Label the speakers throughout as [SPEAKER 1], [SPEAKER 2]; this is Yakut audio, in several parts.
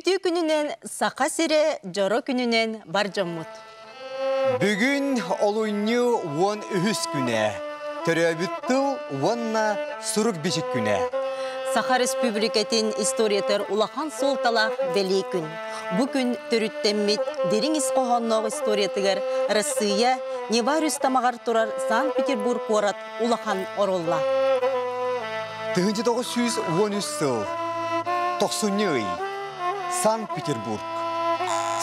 [SPEAKER 1] Үтүө күнүнэн Саха сирэ дьоро күнүнэн бар дьоммут.
[SPEAKER 2] Бүгүн олунньу 13 күнэ. Төрөөбүт тыл уонна сурук-бичик күнэ.
[SPEAKER 1] Саха Республикатын историятыгар улахан суолталаах бэлиэ күн. Бу күн төрүттэммит дириҥ ис хоһоонноох историятыгар Россия Нева өрүс тамаҕар турар Санкт-Петербург куорат улахан оруоллаах.
[SPEAKER 2] 1913 сыл тохсунньу ый Санкт-Петербург.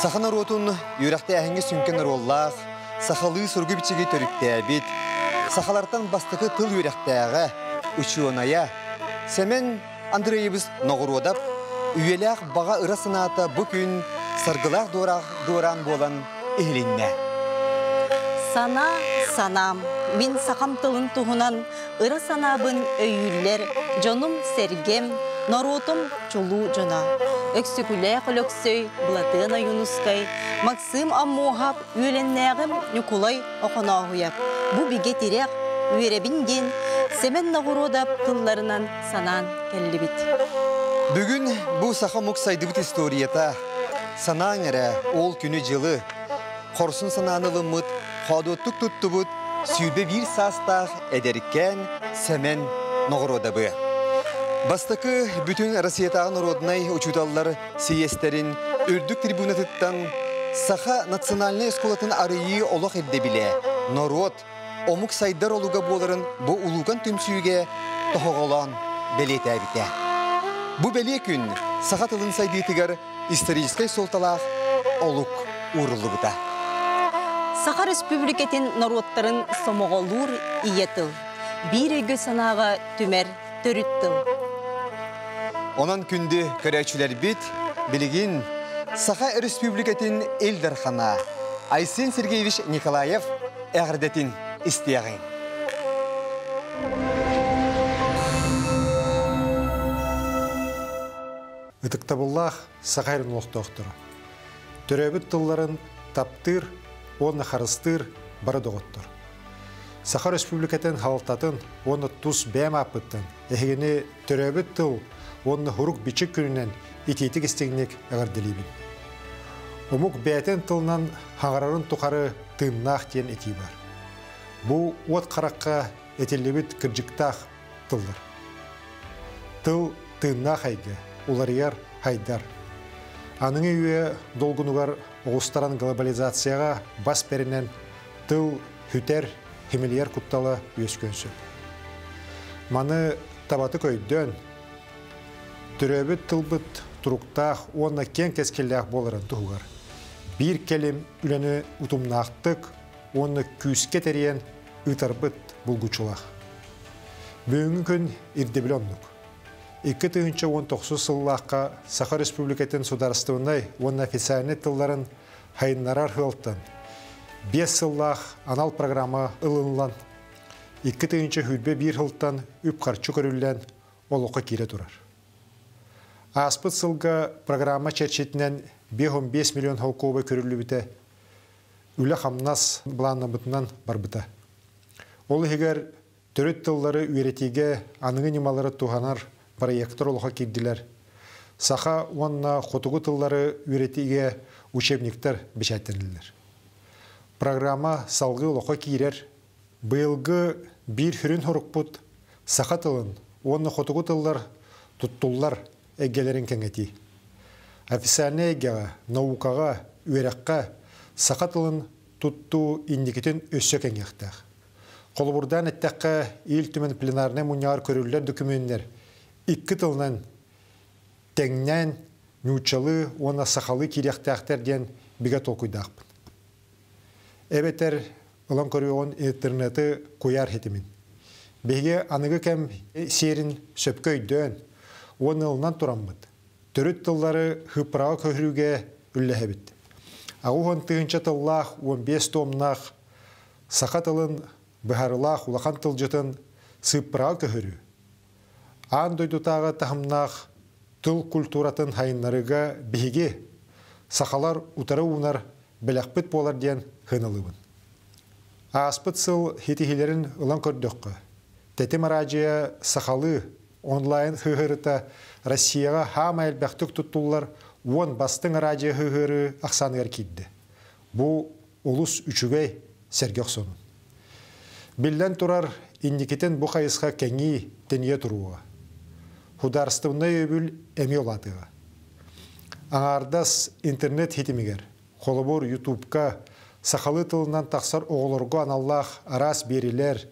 [SPEAKER 2] Саха норуотун үөрэхтээһиҥҥэ сүҥкэн оруоллаах, сахалыы суругу-бичиги төрүттээбит, сахалартан бастакы тыл үөрэхтээҕэ, учуонайа Сэмэн Андреевич Ноҕуруодап үйэлээх баҕа ыра санаата бу күн саргылаах дуораан буолан иһилиннэ.
[SPEAKER 1] Санаа санаам, мин сахам тылын туһунан ыра санаабын өйүүллэр дьонум-сэргэм, норуотум чулуу дьоно. Өксөкүлээх Өлөксөй, Былатыан Ойуунускай, Максим Аммуоһап, үөлэннээҕим Ньукулай Охонооһуйап бу бигэ тирэх, үөрэбин диэн Сэмэн Ноҕуруодап тылларынан санаан кэллибит.
[SPEAKER 2] Бүгүн бу саха омук сайдыбыт историята, санааҥ эрэ ол күнү-дьылы, хорсун санааны ылыммыт, хоодуоттук туттубут 21 саастаах эдэркээн Сэмэн Ноҕуруодабы. Бастакы бүтүн Россиятааҕы норуодунай учууталлар сийиэстэрин үрдүк трибунатыттан Саха национальнай оскуолатын арыйыы олох ирдэбилэ, норуот, омук сайдар олуга буоларын бу улуукан түмсүүгэ тоһоҕолоон бэлиэтээбитэ. Бу бэлиэ күн саха тылын сайдыытыгар историческай суолталаах олук ууруллубута.
[SPEAKER 1] Саха Республикатын норуоттарын сомоҕолуур ийэ тыл, биир өйгө-санааҕа түмэр төрүт тыл.
[SPEAKER 2] Онон күндү көрөөччүлэрбит, билигин Саха Республикатын Ил Дархана Айсен Сергеевич Николаев эҕэрдэтин истиэҕиҥ.
[SPEAKER 3] Ытыктабыллаах Саха сирин олохтоохторо! Төрөөбүт тылларын таптыыр уонна харыстыыр бары доҕоттор! Саха Өрөспүүбүлүкэтин салалтатын уонна тус бэйэм ааппыттан эһигини төрөөбүт тыл уонна сурук-бичик күнүнэн итиитик-истиҥник эҕэрдэлиибин. Омук бэйэтин тылынан хаҥарарын тухары тыыннаах диэн этии баар. Бу уот харахха этиллибит кырдьыктаах тыллар. Тыл тыыннаах эйгэ, уларыйар, хайдар. Аныгы үйэ долгунугар оҕустаран глобализацияҕа бас бэринэн тыл сүтэр, химилийэр куттала үөскүөн сөп. Маны табатык өйдөөн, төрөөбүт тылбыт туруктаах уонна киэҥ кэскиллээх буоларын туһугар биир кэлим үлэни утумнаахтык уонна күүскэ тэрийэн ыытарбыт булгуччулаах. Бүгүҥҥү күн ирдэбилэ оннук. 2019 сыллаахха Саха Республикатын судаарыстыбаннай уонна официальнай тылларын хайыннарар сыалтан 5 сыллаах анал программа ылыныллан, 2021 сылтан үп-харчы көрүллэн олоххо киирэ турар. Ааспыт сылга программа чэрчитинэн 5,5 миллион холкуоба көрүллүбүтэ, үлэ-хамнас былааннаммытынан барбыта. Ол иһигэр төрүт тыллары үөрэтиигэ аныгы ньымалары туһанар проектор олохо киирдилэр. Саха уонна хотугу тыллары үөрэтиигэ учебниктар бэчээттэниллэр. Программа салгыы олохо киирэр. Быйылгы биир сүрүн сорукпут саха тылын уонна хотугу тыллар туттуллар эйгэлэрин кэҥэтии. Официальнай эйгэҕэ, наукаҕа, үөрэххэ саха тылын туттуу инникитин өссө кэҥиэхтээх. Холобурдаан эттэххэ, Ил Түмэн пленарнай мунньаҕар көрүллэр докумүөннэр икки тылынан тэҥнээн нууччалыы уонна сахалыы киириэхтээхтэр диэн бигэ толкуйдаахпын. Эбэтэр ылан көрүөҕүн интернеты куйаар ситимин. Биһиги аныгы кэм сиэрин сөпкө өйдөөн уонна ылынан тураммыт, төрүт тыллары хыппыраҕа көһөрүүгэ үллэһэбит. 80 тыһыынча тыллаах 15 томнаах саха тылын быһарылаах улахан тылдьытын сыыппыраҕа көһөрүү, аан дойдутааҕы таһымнаах тыл культуратын хайыннарыыга биһиги, сахалар утары уунар бэлэхпит буолар диэн сыаналыыбын. Ааспыт сыл ситиһиилэрин ылан көрдөххө, Тэтим араадьыйа сахалыы онлайн сыһыарыта Россияҕа хаамай элбэхтик туттуллар Уон бастыҥ радио ыһыыры ахсааныгар киирдэ. Бу олус үчүгэй сэргэх сонун. Биллэн турар, инникитин бу хайысха кэҥии, тэнийэ туруоҕа. Судаарыстыбаннай өйөбүл эмиэ улаатыаҕа. Аҥаардас интернет ситимигэр, холобур, Ютубка сахалыы тылынан тахсар оҕолорго аналлаах араас биэриилэр,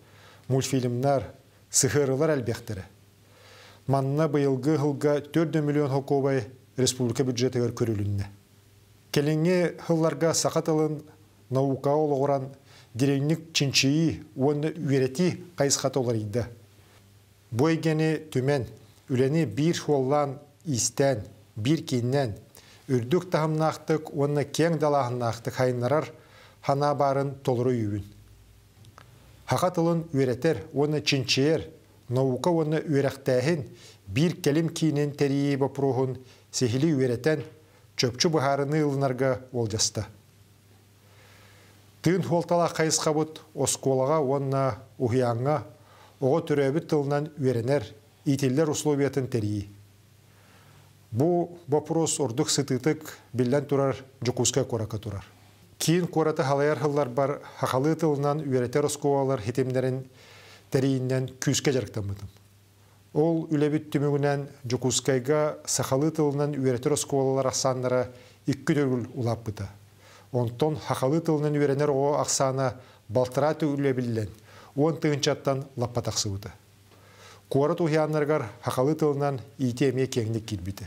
[SPEAKER 3] мультфильмнар, сыһыарыылар элбэхтэрэ. Манна быйылгы сылга 4 миллион солкуобай республика бюджетыгар көрүлүннэ. Кэлиҥҥи сылларга саха тылын наукаҕа олоҕуран дириҥник чинчийии уонна үөрэтии хайысхата уларыйда. Бу эйгэни түмэн, үлэни биир суоллаан иистээн, биир кииннээн, үрдүк таһымнаахтык уонна киэҥ далааһыннаахтык сайыннарар санаа баарын толору өйүүбүн. Саха тылын үөрэтэр уонна чинчийэр наука уонна үөрэхтээһин биир кэлим киинин тэрийии боппуруоһун сиһилии үөрэтэн, чопчу быһаарыныы ылынарга уолдьаста. Тыын суолталаах хайысхабыт оскуолаҕа уонна уһуйааҥҥа оҕо төрөөбүт тылынан үөрэнэр, иитиллэр условиятын тэрийии. Бу боппуруос ордук сытыытык биллэн турар Дьокуускай куоракка турар. Киин куораты халайар сылларбар сахалыы тылынан үөрэтэр оскуолалар ситимнэрин тэрийиинэн күүскэ дьарыктаммытым. Ол үлэбит түмүгүнэн Дьокуускайга сахалыы тылынан үөрэтэр оскуолалар ахсааннара икки төгүл улааппыта. Онтон сахалыы тылынан үөрэнэр оҕо ахсаана балтараа төгүл эбиллэн, 10 тыһыынчаттан лаппа тахсыбыта. Куорат уһуйааннарыгар сахалыы тылынан иитии эмиэ киэҥник киирбитэ.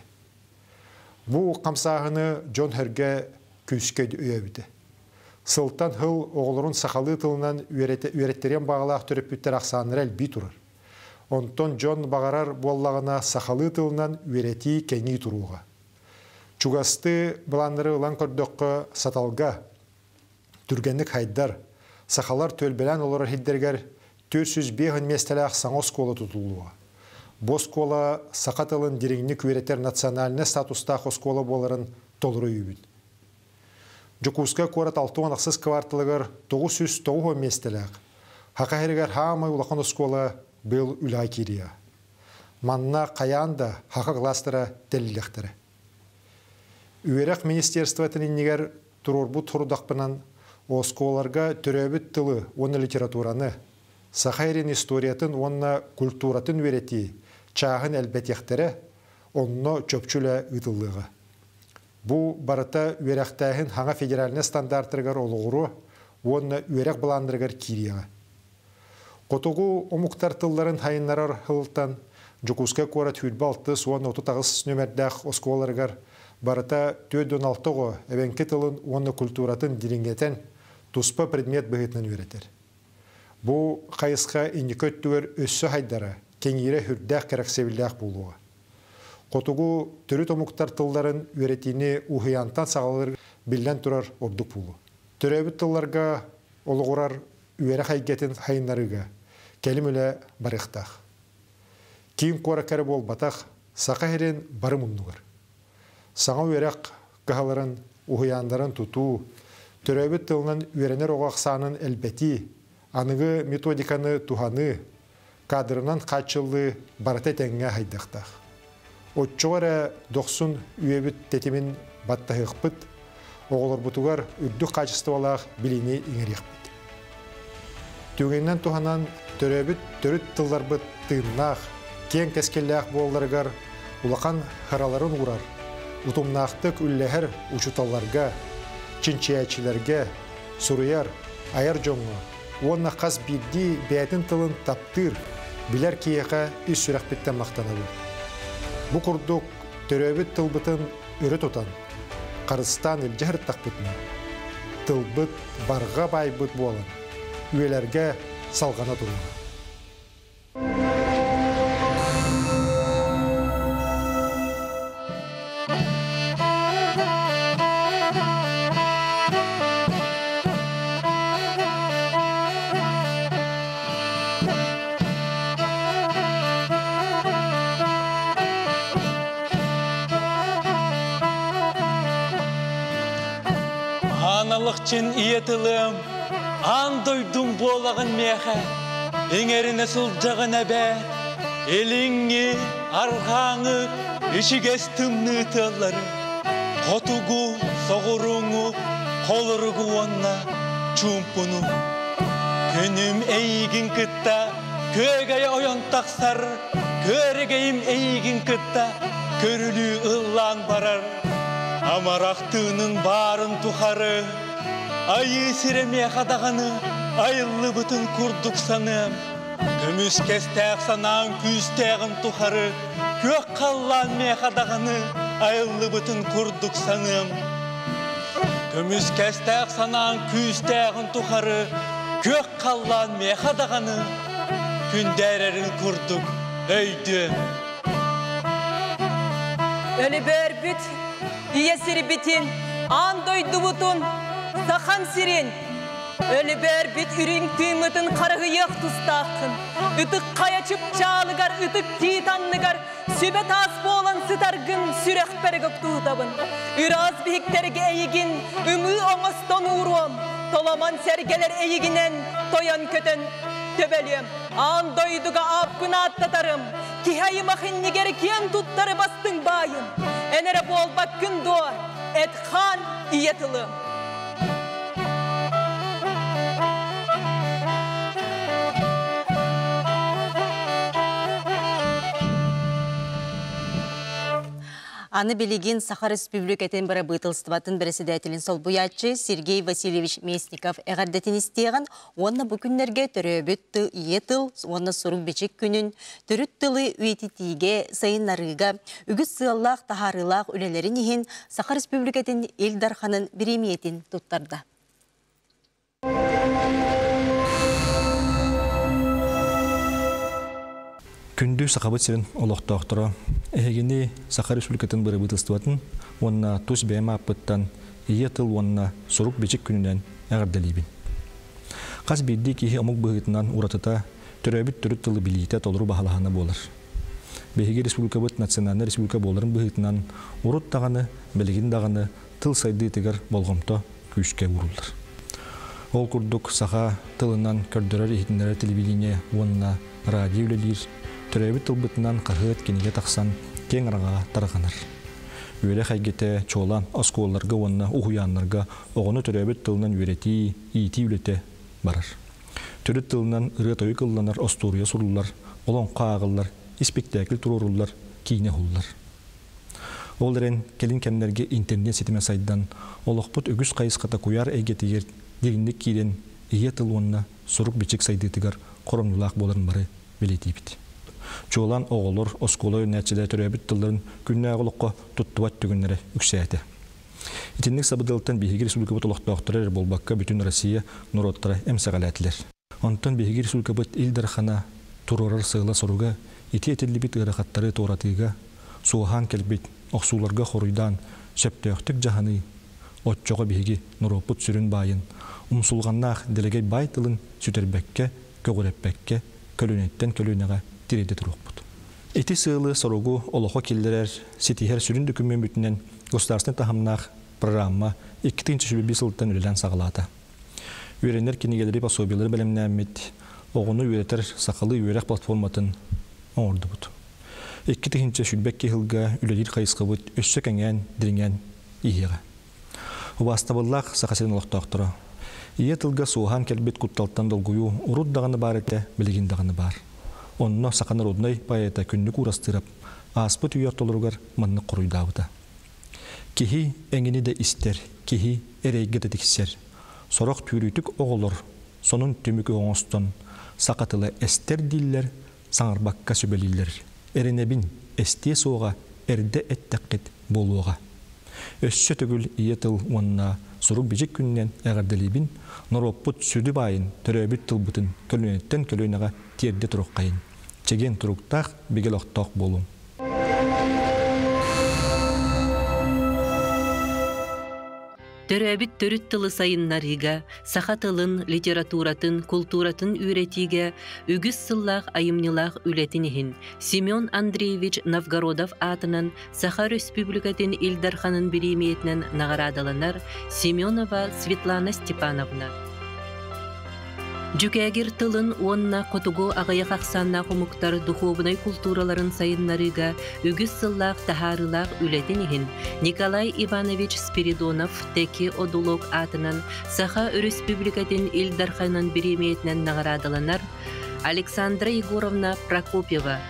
[SPEAKER 3] Бу хамсааһыны дьон-сэргэ күүскэ өйөөбүтэ. Сылтан сыл оҕолорун сахалыы тылынан үөрэттэриэн баҕалаах төрөппүттэр ахсааннара элбии турар. Онтон дьон баҕарар буоллаҕына сахалыы тылынан үөрэтии кэҥии туруоҕа. Чугастыы былааннары ылан көрдөххө, Саталга түргэнник хайдар, сахалар түөлбэлээн олорор сирдэригэр 405 миэстэлээх саҥа оскуола тутуллуоҕа. Бу оскуола саха тылын дириҥник үөрэтэр национальнай статустаах оскуола буоларын толору өйүүбүн. Дьокуускай куорат 66 кварталыгар 990 миэстэлээх, Саха сиригэр саамай улахан оскуола быйыл үлэҕэ киириэҕэ. Манна хайаан да саха кылаастара тэриллиэхтэрэ. Үөрэх министерствотын иннигэр туруорбут сорудахпынан оскуолаларга төрөөбүт тылы уонна литератураны, саха сирин историятын уонна культуратын үөрэтии чааһын элбэтиэхтэрэ, онно чопчу үлэ ыытыллыаҕа. Бу барыта үөрэхтээһин саҥа федеральнай стандартарыгар олоҕуруо уонна үөрэх былааннарыгар киириэҕэ. Хотугу омуктар тылларын сайыннарар сылтан Дьокуускай куорат 26 уонна 38 нүөмэрдээх оскуолаларыгар барыта 46 оҕо эбэҥки тылын уонна культуратын дириҥэтэн туспа предмет быһыытынан үөрэтэр. Бу хайысха инники өттүгэр өссө сайдара, кэҥиирэ сүрдээх кэрэхсэбиллээх буолуоҕа. Хотугу төрүт омуктар тылларын үөрэтиини уһуйаантан саҕалыыр биллэн турар ордук буолуо. Төрөөбүт тылларга олоҕурар үөрэх эйгэтин сайыннарыыга кэлим үлэ барыахтаах. Киин куоракка эрэ буолбатах, Саха сирин бары муннугар. Саҥа үөрэх кыһаларын, уһуйааннарын тутуу, төрөөбүт тылынан үөрэнэр оҕо ахсаанын элбэтии, аныгы методиканы туһаныы, кадрынан хааччыллыы барыта тэҥҥэ сайдыахтаах. Оччоҕо эрэ дохсун үйэбит тэтимин баттаһыахпыт, оҕолорбутугар үрдүк хаачыстыбалаах билиини иҥэриэхпит. Түгэнинэн туһанан төрөөбүт төрүт тылларбыт тыыннаах, киэҥ кэскиллээх буолларыгар улахан сыраларын уурар, утумнаахтык үлэлэһэр учууталларга, чинчийээччилэргэ, суруйар, айар дьоҥҥо уонна хас биирдии бэйэтин тылын таптыыр, билэр киһиэхэ ис сүрэхпиттэн махтанабын. Бу курдук төрөөбүт тылбытын өрө тутан, харыстаан илдьэ сырыттахпытына, тылбыт барҕа баайбыт буолан, үйэлэргэ салҕана туруоҕа.
[SPEAKER 4] Аналықчын ийэ тылым, аан дойдум буолаҕын миэхэ, иҥэринэ сылдьаҕын эбээт, илиҥҥи, арҕааҥы, ичигэс тымныы тыаллары. Хотугу, соҕурууҥу, холоругу уонна чуумпуну. Күнүм эйигин кытта күөгэйэ ойон тахсар, күөрэгэйим эйигин кытта көрүлүү ыллаан барар. Амарах тыынын баарын тухары айыы сирэ миэхэ даҕаны айыллыбытын курдук саныам. Көмүскэстээх санааҥ күүстээҕин тухары күөх халлаан миэхэ даҕаны айыллыбытын курдук саныам. Көмүскэстээх санааҥ күүстээҕин тухары күөх халлаан миэхэ даҕаны күндээрэрин курдук өйдүөм.
[SPEAKER 5] Өлүбөрбүт ийэ сирбитин, аан дойдубутун, Сахам сирин Өлүбөрбүт үрүҥ тыыммытын харыһыйыах тустааххын. Ытык хайа чыпчаалыгар, ытык тиит анныгар сүбэ таас буолан сытаргын сүрэхпэр ыгыптуутабын. Ыраас биһиктэргэ эйигин ымыы оҥостон ууруом, толомон сэргэлэр эйигинэн тойон көтөн төбөлүөм. Аан дойдуга ааппын ааттатарым, киһи аймах иннигэр киэн туттары бастыҥ баайым. Эн эрэ буолбаккын дуо, эт-хаан ийэ тылым.
[SPEAKER 1] Аны билигин Саха Республикатын бырабыыталыстыбатын бэрэсэдээтэлин солбуйааччы Сергей Васильевич Местников эҕэрдэтин истиэҕин уонна бу күннэргэ төрөөбүт тыл ийэ тыл уонна сурук-бичик күнүн төрүт тылы үйэтитиигэ, сайыннарыыга үгүс сыаллаах таһаарыылаах үлэлэрин иһин Саха Республикатын Ил Дарханын бириэмийэтин туттарда.
[SPEAKER 6] Күндү Сахабыт сирин олохтоохторо, эһигини Саха Республикатын бырабыыталыстыбатын уонна тус бэйэм ааппыттан Ийэ тыл уонна сурук-бичик күнүнэн эҕэрдэлиибин. Хас биирдии киһи омук быһыытынан уратыта, төрөөбүт төрүт тылы билиитэ толору баһылаһына буолар. Биһиги республикабыт национальнай республика буоларын быһыытынан урут даҕаны, билигин даҕаны тыл сайдыытыгар болҕомто күүскэ ууруллар. Ол курдук саха тылынан көрдөрөр-иһитиннэрэр телевидение уонна радио үлэлиир, төрөөбүт тылбытынан хаһыат, кинигэ тахсан киэҥ араҥаҕа тарҕанар. Үөрэх эйгэтэ чуолаан оскуолаларга уонна уһуйааннарга оҕону төрөөбүт тылынан үөрэтии, иитии үлэтэ барар. Төрүт тылынан ырыа-тойук ылланар, остуоруйа суруллар, олоҥхо ааҕыллар, испиктээкил туруоруллар, киинэ уһуллар. Ол эрэн, кэлин кэмнэргэ интернет ситимэ сайдан, олохпут үгүс хайысхата куйаар эйгэтигэр дириҥник киирэн, ийэ тыл уонна сурук-бичик сайдыытыгар хоромньулаах буоларын бары бэлиэтиибит. Чуолаан оҕолор, оскуола үөрэнээччилэрэ төрөөбүт тылларын күннээҕи олоххо туттубат түгэннэрэ үксээтэ. Итинник сабыдыалтан биһиги республикабыт олохтоохторо эрэ буолбакка бүтүн Россия норуоттара эмсэҕэлээтилэр. Онтон биһиги республикабыт Ил Дархана туруорар сыала-соруга ити этиллибит ыарахаттары туоратыыга, суоһаан кэлбит охсууларга хоруйдаан сөптөөхтүк дьаһаныы, оччоҕо биһиги норуоппут сүрүн баайын, умсулҕаннаах дэлэгэй баай тылын сүтэрбэккэ, көҕүрэппэккэ, көлүөнэттэн көлүөнэҕэ тириэрдэ туруохпут. Ити сыалы-соругу олоххо киллэрэр, ситиһэр сүрүн дөкүмүөммүтүнэн государственнай таһымнаах программа 2021 сылтан үлэлээн саҕалаата. Үөрэнэр кинигэлэри, пособиелары бэлэмнээммит, оҕону үөрэтэр сахалыы үөрэх платформатын оҥордубут. 2022 сылга үлэлиир хайысхабыт өссө кэҥээн, дириҥээн иһиэҕэ. Убаастабыллаах Саха сирин олохтоохторо! Ийэ тылга суоһаан кэлбит кутталтан долгуйуу урут даҕаны баар этэ, билигин даҕаны баар. Онно саха народнай поэта Күннүк Уурастыырап ааспыт үйэ ортолоругар маннык хоруйдаабыта. Киһи эҥини да истэр, киһи эрэйгэ да тиксэр. Сорох түүрүтүк оҕолор сонун түмүк оҥостон саха тыла эстэр дииллэр, саҥарбакка сүбэлииллэр. Эрэнэбин, эстиэ суоҕа, эрдэ эттэххит буолуоҕа. Өссө төгүл ийэ тыл уонна сурук-бичик күнүнэн эҕэрдэлиибин, норуоппут сүдү баайын, төрөөбүт тылбытын көлүөнэттэн көлүөнэҕэ тиэрдэ туруоххайын. Чэгиэн туруктаах, бигэ олохтоох буолуҥ.
[SPEAKER 7] Төрөөбүт төрүт тылы сайыннарыыга, саха тылын, литературатын, култууратын үөрэтиигэ үгүс сыллаах айымньылаах үлэтин иһин Семен Андреевич Новгородов аатынан Саха Өрөспүүбүлүкэтин Ил Дарханын бириэмийэтинэн наҕараадаланар Семенова Светлана Степановна. Дьүкээгир тылын уонна хотугу аҕыйах ахсааннаах омуктар духуобунай култуураларын сайыннарыыга үгүс сыллаах таһаарыылаах үлэтин иһин Николай Иванович Спиридонов Тэки Одулок аатынан Саха Өрөспүүбүлүкэтин Ил Дарханын бириэмийэтинэн наҕараадаланар Александра Егоровна Прокопьева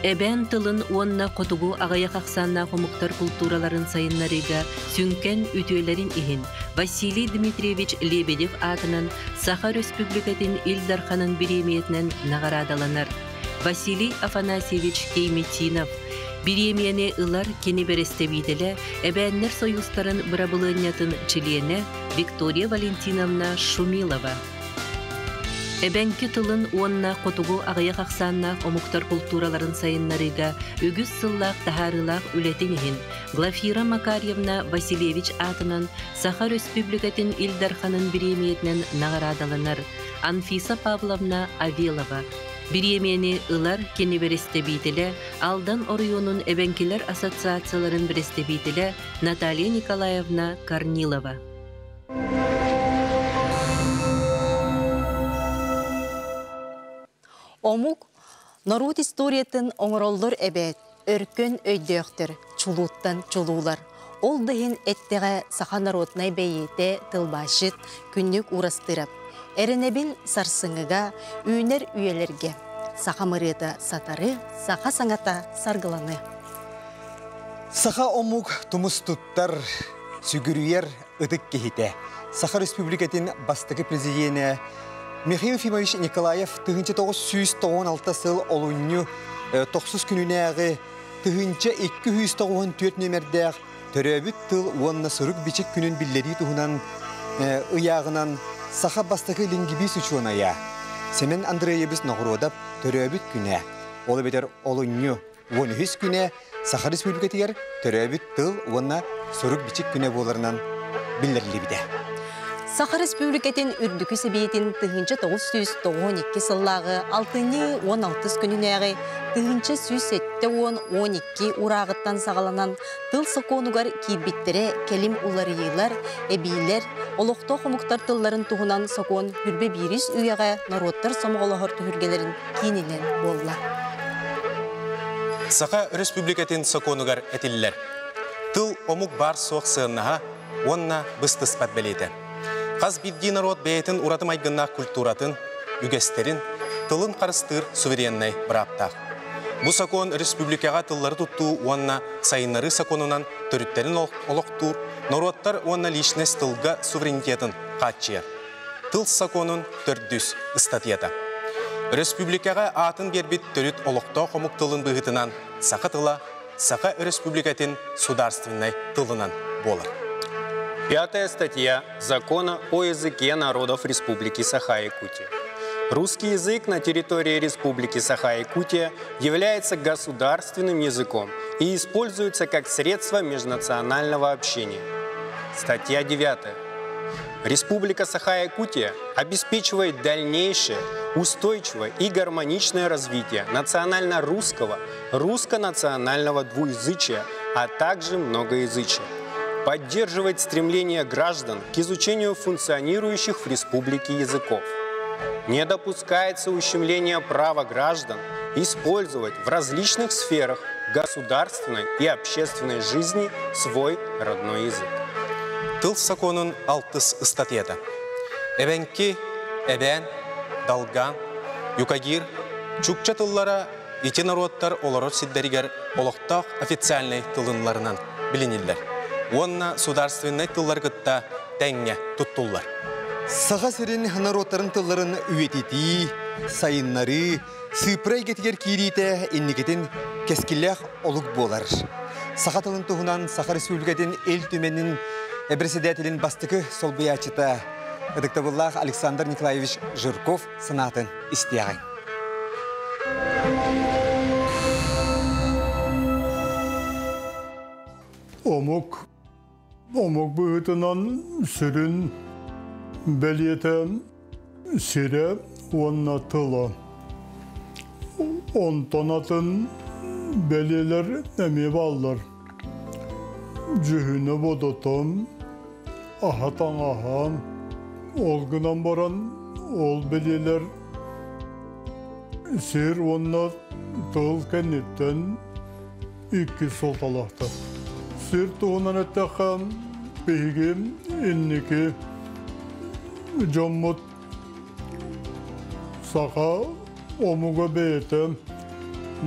[SPEAKER 7] Эбээн тылын уонна хотугу аҕыйах ахсааннаах омуктар култуураларын сайыннарыыга сүҥкэн үтүөлэрин иһин Василий Дмитриевич Лебедев аатынан Саха Өрөспүүбүлүкэтин Ил Дарханын бириэмийэтинэн наҕараадаланар. Василий Афанасьевич Кейметинов бириэмийэни ылар кини бэрэстэбиитэлэ Эбээннэр сойуустарын бырабылыанньатын чилиэнэ Виктория Валентиновна Шумилова. Эбэҥки тылын уонна хотугу аҕыйах ахсааннаах омуктар култуураларын сайыннарыыга үгүс сыллаах таһаарыылаах үлэтин иһин Глафира Макарьевна Васильевич аатынан Саха Өрөспүүбүлүкэтин Ил Дарханын бириэмийэтинэн наҕараадаланар Анфиса Павловна Авелова. Бириэмийэни ылар кини бэрэстэбиитэлэ Алдан оройуонун эбэҥкилэр ассоциацияларын бэрэстэбиитэлэ Наталья Николаевна Корнилова.
[SPEAKER 1] Омук норуот историятын оҥороллор эбээт, өркөн өйдөөхтөр, чулууттан чулуулар. Ол да иһин эттэҕэ саха народнай бэйиэтэ тылбаасчыт Күннүк Уурастыырап. Эрэнэбин сарсыҥҥыга, үүнэр үйэлэргэ. Саха мырыата сатары, саха саҥата саргыланы.
[SPEAKER 2] Саха омук тумус туттар, сүгүрүйэр ытык киһитэ. Саха Республикатын бастакы президенэ Михаил Ефимович Николаев 1996 сыл олунньу тохсус күнүнээҕи 1294 нүөмэрдээх төрөөбүт тыл уонна сурук-бичик күнүн биллэрии туһунан ыйааҕынан саха бастакы лингвист учуонайа Семен Андреевич Ноҕуруодап төрөөбүт күнэ, ол эбэтэр олунньу 13 күнэ Саха Республикатыгар төрөөбүт тыл уонна сурук-бичик күнэ буоларынан биллэриллибитэ.
[SPEAKER 1] Саха Республикатын Үрдүкү Сэбиэтин 1992 сыллааҕы алтынньы 16 күнүнээҕи 1170-12 урааҕыттан саҕаланан тыл сокуонугар киирбиттэрэ кэлим уларыйыылар, эбиилэр, олохтоох омуктар тылларын туһунан сокуон хүрбэ биирис үйэҕэ норуоттар сомоҕолоһор түһүлгэлэрин киининэн буолла.
[SPEAKER 8] Саха Өрөспүүбүлүкэтин сокуонугар этиллэр. Тыл омук баар-суох сыаннаһа уонна быстыспат бэлиэтэ. Хас биирдии норуот бэйэтин ураты майгыннаах культуратын, үгэстэрин, тылын харыстыыр сувереннай бырааптаах. Бу сокуон республикаҕа тыллары туттуу уонна сайыннарыы сокуонунан төрүттэрин олохтуур, норуоттар уонна личность тылга суверенитетын хааччыйар. Тыл сокуонун төрдүс ыстатыйата. Өрөспүүбүлүкэҕэ аатын биэрбит төрүт олохтоох омук тылын быһыытынан саха тыла Саха Өрөспүүбүлүкэтин судаарственнай тылынан буолар.
[SPEAKER 9] Пятая статья Закона о языке народов Республики Саха-Якутия. Русский язык на территории Республики Саха-Якутия является государственным языком и используется как средство межнационального общения. Статья 9. Республика Саха-Якутия обеспечивает дальнейшее устойчивое и гармоничное развитие национально-русского, русско-национального двуязычия, а также многоязычия. Поддерживает стремление граждан к изучению функционирующих в республике языков. Не допускается ущемление права граждан использовать в различных сферах государственной и общественной жизни свой родной язык.
[SPEAKER 8] Тыл сокуонун алтыс ыстатыйата. Эбэҥки, эбээн, долган, юкагир, чукча тыллара ити норуоттар олорор сирдэригэр олохтоох официальнай тылынларынан билиниллэр уонна судаарственнай тыллары кытта тэҥҥэ туттуллар.
[SPEAKER 2] Саха сирин норуоттарын тылларын үйэтитии, сайыннарыы, сыыппара эйгэтигэр киириитэ инникитин кэскиллээх олук буолар. Саха тылын туһунан Саха Республикатын Ил Түмэнин председателин бастакы солбуйааччыта ытыктабыллаах Александр Николаевич Жирков санаатын истиэҕиҥ.
[SPEAKER 10] Омук омук быһыытынан сүрүн бэлиэтэ сирэ уонна тыла. Онтон атын бэлиэлэр эмиэ бааллар. Дьүһүнэ-бодото, аһа-таҥаһа, ол гынан баран Ол бэлиэлэр сир уонна тыл кэнниттэн иккис суолталаахтар. Сир туһунан эттэххэ, биһиги инники дьоммут саха омуга бэйэтэ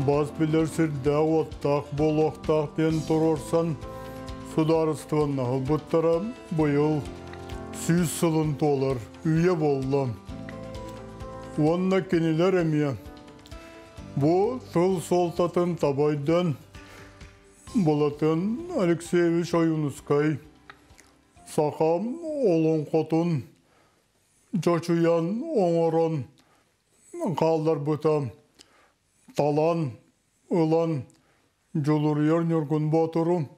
[SPEAKER 10] бас билэр сирдээх-уоттаах буолуохтаах диэн туруорсан судаарыстыбаннаһы ылбыттара быйыл 100 сылын туолар үйэ буолла. Уонна кинилэр эмиэ бу тыл суолтатын таба өйдөөн Былатын Алексеевич Ойуунускай саха олоҥхотун чочуйан оҥорон хаалларбыта талан ылан Дьулуруйар Ньургун Боотуру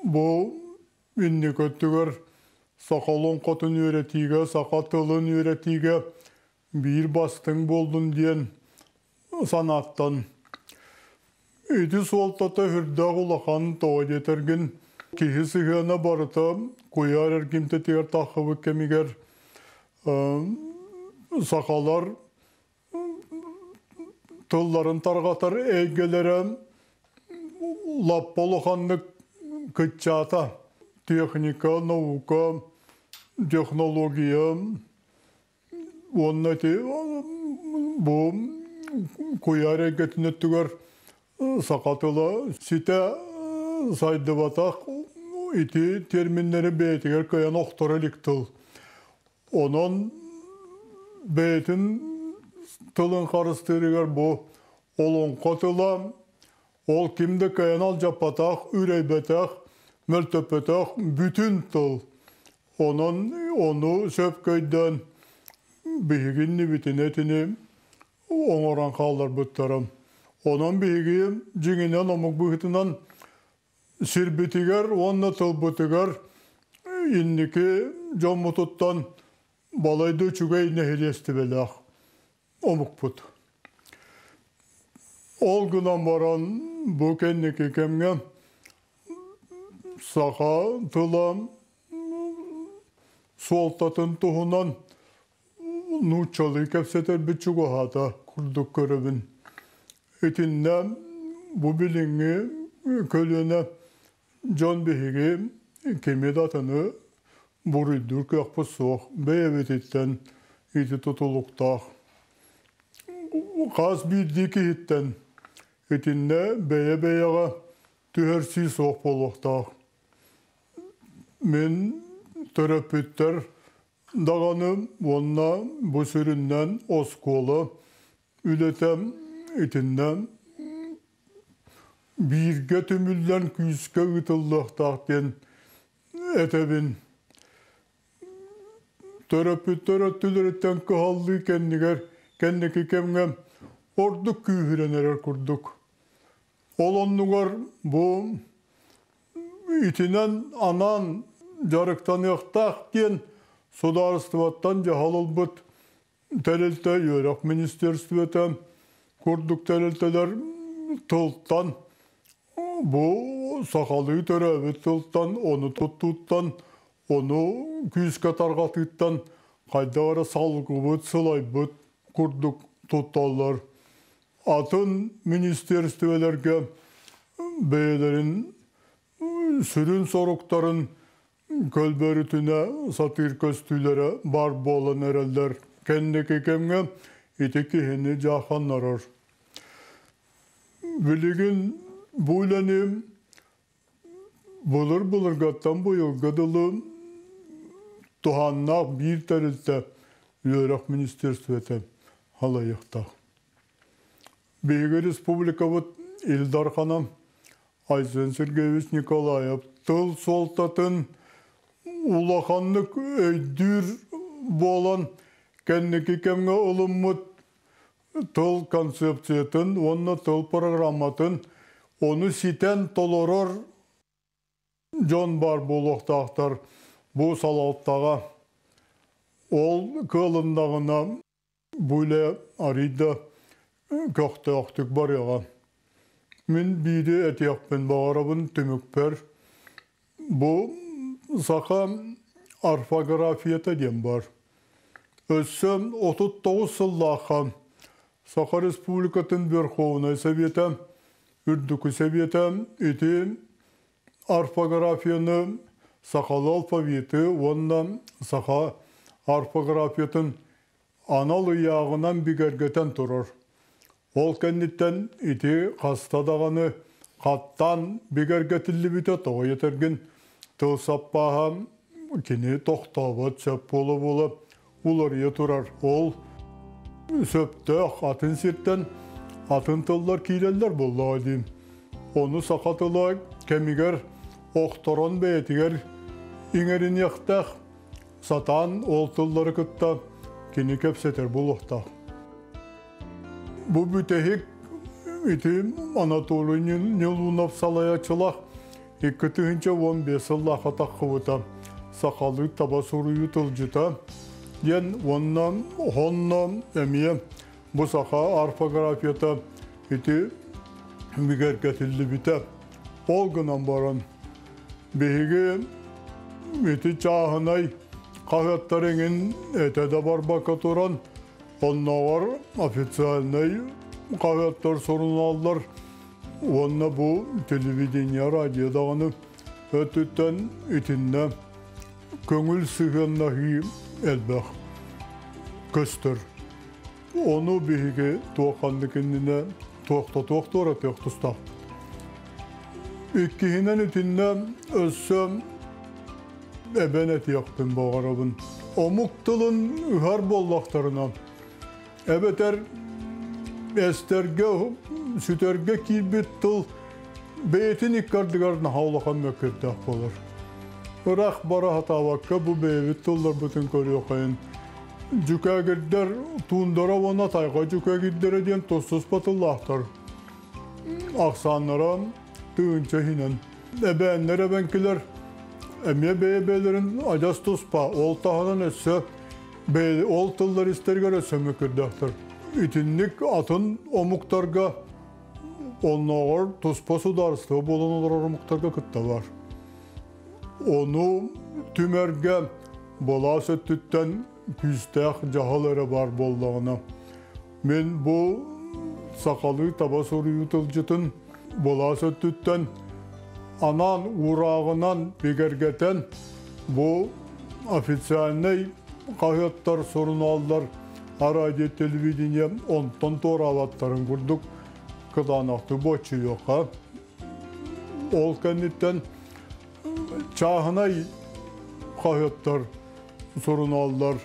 [SPEAKER 10] бу инники өттүгэр саха олоҥхотун үөрэтиигэ, саха тылын үөрэтиигэ биир бастыҥ буоллун диэн санааттан ити суолтата сүрдээх улахан тоҕо диэтэргин киһи сыһыана барыта куйаар эргимтэтигэр таххыбыт кэмигэр сахалар тылларын тарҕатар эйгэлэрэ лаппа улаханнык кыччаата. Техника, наука, технология уонна ити бу куйаар эйгэтин өттүгэр саха тыла ситэ сайдыбатах ити терминнэри бэйэтигэр кыайан охторо илик тыл. Онон бэйэтин тылын харыстыырыгар бу олоҥхо тыла ол ким да кыайан алдьаппатах, үрэйбэтэх, мөлтөппөтөх бүтүн тыл. Онон ону сөпкө өйдөөн биһиги иннибитинэ итини оҥорон хаалларбыттара. Онон биһиги дьиҥинэн омук быһыытынан сирбитигэр уонна тылбытыгар инники дьоммутуттан балайда үчүгэй нэһилиэстибэлээх омукпут. Ол гынан баран бу кэнники кэмҥэ саха тыла суолтатын туһунан нууччалыы кэпсэтэрбит чугаһаата курдук көрөбүн. Итиннэ бу билиҥҥи көлүөнэ дьон биһиги кими да атыны буруйдуур кыахпыт суох. Бэйэбититтэн ити тутулуктаах. Хас биирдии киһиттэн итиннэ бэйэ-бэйэҕэ түһэрсии суох буолуохтаах. Мин төрөппүттэр даҕаны уонна бу сүрүннээн оскуола үлэтэ итиннэ бииргэ түмүллэн күүскэ ыытыллыахтаах диэн этэбин. Төрөппүттэр өттүлэриттэн кыһаллыы кэннигэр кэнники кэмҥэ ордук күүһүрэн эрэр курдук. Ол оннугар бу итинэн анаан дьарыктаныахтаах диэн судаарыстыбаттан дьаһал ылбыт тэрилтэ үөрэх министерствота курдук тэрилтэлэр тылтан бу сахалыы төрөөбүт тылтан ону туттууттан ону күүскэ тарҕатыыттан хайдах эрэ салгыбыт сылайбыт курдук тутталлар Атын министиэристибэлэргэ бэйэлэрин сүрүн соруктарын көлбөрүтүнэ сатыыр көстүүлэрэ баар буолан эрэллэр. Кэнники кэмҥэ ити киһини дьаахханнарар. Билигин бу үлэни былыр-былыргаттан быйылга дылы туһааннаах биир тэрилтэ үөрэх министерствота халайыахтаах. Биһиги республикабыт Ил Дархана Айсен Сергеевич Николаев тыл суолтатын улаханнык өйдүүр буолан кэнники кэмҥэ ылыммыт тыл концепциятын уонна тыл программатын ону ситэн толорор дьон баар буолуохтаахтар бу салалтаҕа. Ол кыалыннаҕына бу үлэ арыый да көхтөөхтүк барыаҕа. Мин биири этиэхпин баҕарабын түмүкпэр бу саха орфографията диэн бар. Өссө 39 сыллаахха Саха Республикатын Верховнай Совета, Үрдүкү Совета ити орфографияны сахалыы алфавиты уонна саха орфографиятын анал ыйааҕынан бигэргэтэн турар. Ол кэнниттэн ити хаста даҕаны хаттаан бигэргэтиллибитэ тоҕо этэргин тыл саппааһа кини тохтообот сөп буола-буола уларыйа турар. Ол сөптөөх атын сиртэн атын тыллар киирэллэр буоллаҕа дии. Ону саха тыла кэмигэр охторон бэйэтигэр иҥэриниэхтээх, сатаан ол тыллары кытта кини кэпсэтэр буолуохтаах. Бу бүтэһик ити Анатолий Нелунов салайааччылаах 2015 сыллаахха таххыбыта сахалыы таба суруйуу тылдьыта диэн уонна онно эмиэ бу саха орфографията ити бигэргэтиллибитэ. Ол гынан баран биһиги ити чааһынай хаһыаттар эҥин этэ да барбакка туран оннооҕор официальнай хаһыаттар, сурунааллар уонна бу телевидение, радио даҕаны өттүттэн итиннэ көҥүл сыһыаннаһыы элбэх көстөр. Ону биһиги туох-ханнык иннинэ туохтатуох туоратыах тустаахпыт. Иккиһинэн итиннэ өссө эбэн этиэхпин баҕарабын. Омук тылын ыһар буоллахтарына, эбэтэр эстэргэ, сүтэргэ киирбит тыл бэйэтин икки ардыгар наһаа улахан мөккүөрдээх буолар. Ыраах бара сатаабакка бу бэйэбит тылларбытын көрүөххэйин. Дьүкээгирдэр туундара уонна тайҕа дьүкээгирдэрэ диэн тус-туспа тыллаахтар. Ахсааннара тыһыынча иһинэн. Эбээннэр эбэҥкилэр эмиэ бэйэ-бэйэлэрин адьас туспа, ол таһынан өссө ол тыллар истэригэр өссө мөкүрдэхтэр. Итинник атын омуктарга оннооҕор туспа судаарыстыба буолан олорор омуктарга кытта бар. Ону түмэргэ былаас өттүттэн күүстээх дьаһал эрэ баар буоллаҕына, мин бу сахалыы таба суруйуу тылдьытын былаас өттүттэн анаан уурааҕынан бигэргэтэн бу официальнай хаһыаттар, сурунааллар, радио, телевидение онтон туораабаттарын курдук кытаанахтык боччуйуохха. Ол кэнниттэн чааһынай хаһыаттар, сурунааллар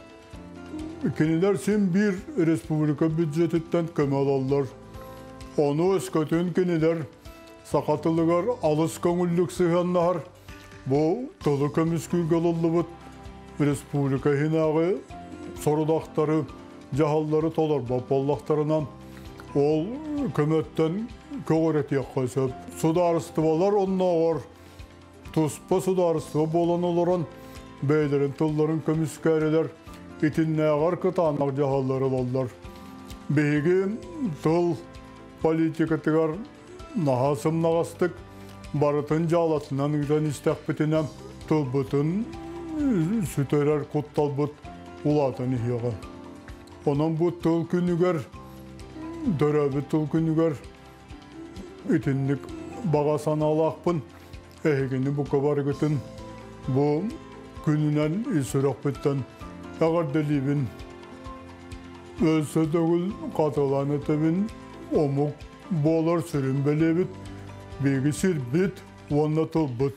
[SPEAKER 10] кинилэр син биир республика бюджетиттэн көмө ылаллар. Ону өскөтүн кинилэр саха тылыгар алыс көҥүллүк сыһыаннаһар бу тылы көмүскүүргэ ылыллыбыт республика иһинээҕи сорудахтары, дьаһаллары толорбот буоллахтарынан ол көмөттөн көҕүрэтиэххэ сөп. Судаарыстыбалар оннооҕор туспа судаарыстыба буолан олорон бэйэлэрин тылларын көмүскээрилэр итиннээҕэр кытаанах дьаһаллар ылаллар. Биһиги тыл политикатыгар наһаа сымнаҕастык барытын дьаалатынан ыытан истэхпитинэ тылбытын сүтэрэр кутталбыт улаатан иһиэҕэ. Онон бу тыл күнүгэр, төрөөбүт тыл күнүгэр итинник баҕа санаалаахпын. Эһигини бука барыгытын бу күнүнэн ис сүрэхпиттэн эҕэрдэлиибин. Өссө төгүл хатылаан этэбин, омук буолар сүрүн бэлиэбит биһиги сирбит уонна тылбыт.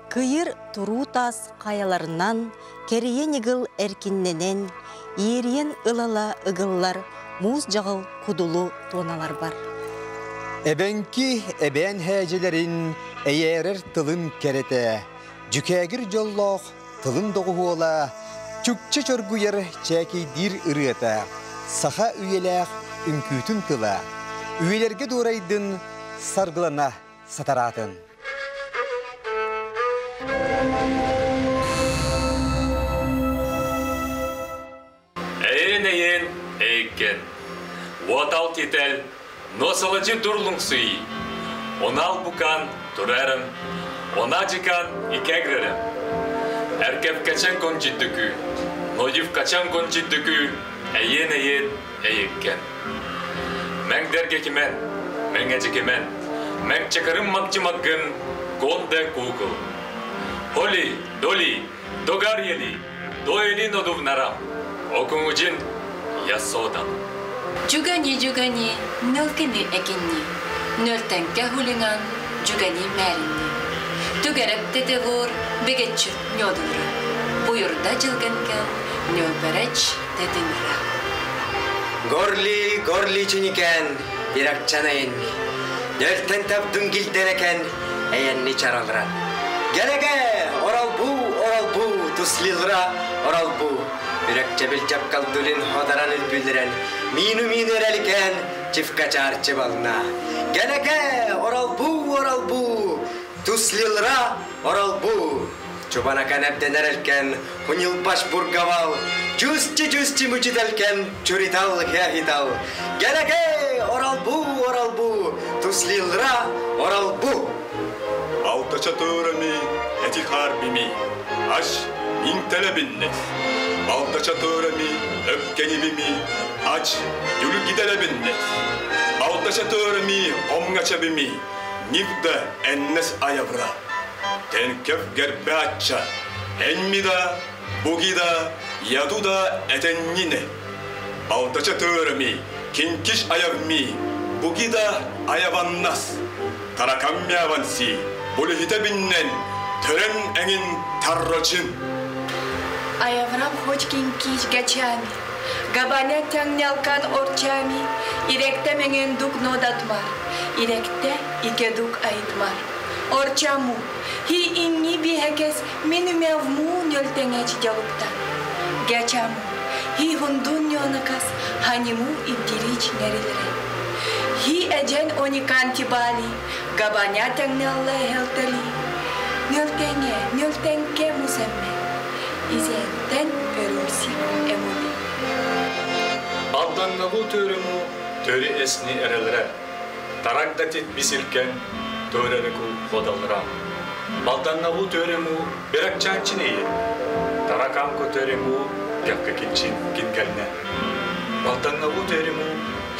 [SPEAKER 1] Кыйыр туруу таас хайаларынан, кэрийэ ньыгыл эркиннэнэн, иэриэн ылала ыгыллар муус дьаҕыл кудулу туоналар бар.
[SPEAKER 2] Эбэҥки эбээн һээдьэлэрин эйээрэр тылын кэрэтэ, дьүкээгир дьоллоох тылын доҕуһуола, чукча чоргуйар чээкийдиир ырыата, саха үйэлээх үҥкүүтүн тыла, үйэлэргэ дуорайдын саргылана сатараатын.
[SPEAKER 11] Эйин-эйин, эйиккен. Уотал тител, носалачы дурлуҥсуй. Онал букан турарым. Онажикан икэгререм. Эркев качан кончиддүкү, Нодив качан кончиддүкү, эйен эйен эйеккен. Мәңдерге кимен, мәңәжі кимен, мәң чакырым макчымаккын, гонде кукыл. Холи, доли, догар ели, доэли нодувнарам, окуңужин ясодан.
[SPEAKER 12] Жүгәни жүгәни, нөлкені әкенни, нөлтәнкә хулинган, жүгәни мәринни. Түгәрәп тетевур, бегетчү нёдулра. Буйырда жылгенкен, нөлбәрәч тетинра.
[SPEAKER 13] Горли, горли чүникен, биракчан әйенни. Нөлтен таптың гилденекен, әйенни чаралра. Гелеге, орал бу, орал бу, туслилра, орал бу. Үрәкчә бил чапкал дулин ходаран үлбүлерен, мину мину эреликен, чифка чарчы бална. Гелеге, орал бу, орал бу, туслилра, орал бу. Чубана канәбден эрелкен, хунил баш бургавал, Чусти чусти мучителкен, чуритал хяхитал. Гелеге, орал бу, орал бу, туслилра, орал бу.
[SPEAKER 14] Алтача төреми, этихар бими, аш минтелебиннес. Балтача төреми, öpkeni bimi, aç yürü gidelebinnes. Балтача төреми, омгача бими, нивда эннес аявра. Тенкев гербе ачча, энмида, бугида, ядуда этеннине. Балтача төреми, кинкиш аявми, бугида аяваннас. Таракаммяванси, булихите биннен, төрен эңин таррочин.
[SPEAKER 12] Аяврам хоть кинкич гачами, Габаня тяңнялкан орчами, Иректе менген дук нодатмар, Иректе икедук айтмар. Орчаму, хи инни бихекес минумявму нөлтеңеч жалупта. Гачаму, хи хундун нёнакас ханиму ибдирич нерилре. Хи эжен оникан тибали, Габаня тяңнялла хелтели. Нөлтеңе, нөлтеңке мусемме. Изентен өрүлси эмули.
[SPEAKER 11] Балданнагу төрүмү төрү эсни эрелре. Тарагдатит бисилкен төрелеку ходалра. Балданнагу төрүмү беракчанчинейи. Тараканку төрүмү гяккакинчин кингелне. Балданнагу төрүмү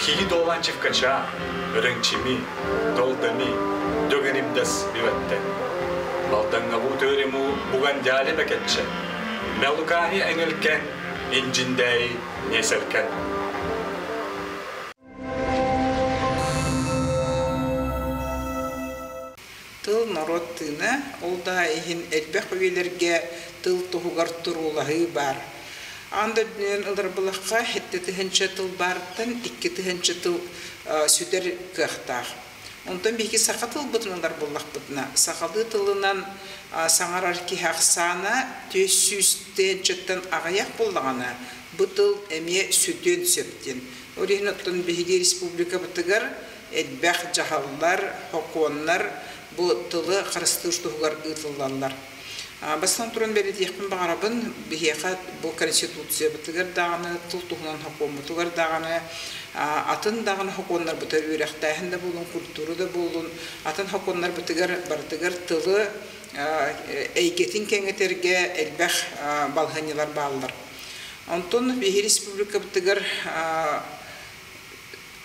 [SPEAKER 11] хиги долан чифкача, өреңчими, долдами, дөгенимдес биветте. Балданнагу төрүмү бугандяли бекетче. Мелукани эңелкен, инжиндей неселкен.
[SPEAKER 15] Тыл народ тыына, ол да иһин элбэх үелерге тыл туһугар турулаһыы бар. Анда дүнен ылырбылахха хетте тыһынча тыл барыттан икки тыһынча тыл сүтер кыахтаах. Онтон бихи саха тыл бытыналар буллахпытына. Сахалы тылынан саңарар кихахсана төс сүүстен чыттан ағаяқ боллағана бу тыл эме сүтөн сөптен. Орихин оттон биһиги республика бытыгар элбэх жахаллар, хокуоннар бу тылы харыстыыр ытыллаллар. Бастан туран бери диэхпин бағарабын биһиэхэ бу конституция бытыгар даҕаны тыл туһунан хокуоммутугар даҕаны атын даҕаны хокуоннар бытар үөрэхтээһин да буолун, культура да буолун, атын хокуоннар бытыгар бартыгар тылы эйгетин кеңетерге элбэх балханилар бааллар. Онтон биһи республика бытыгар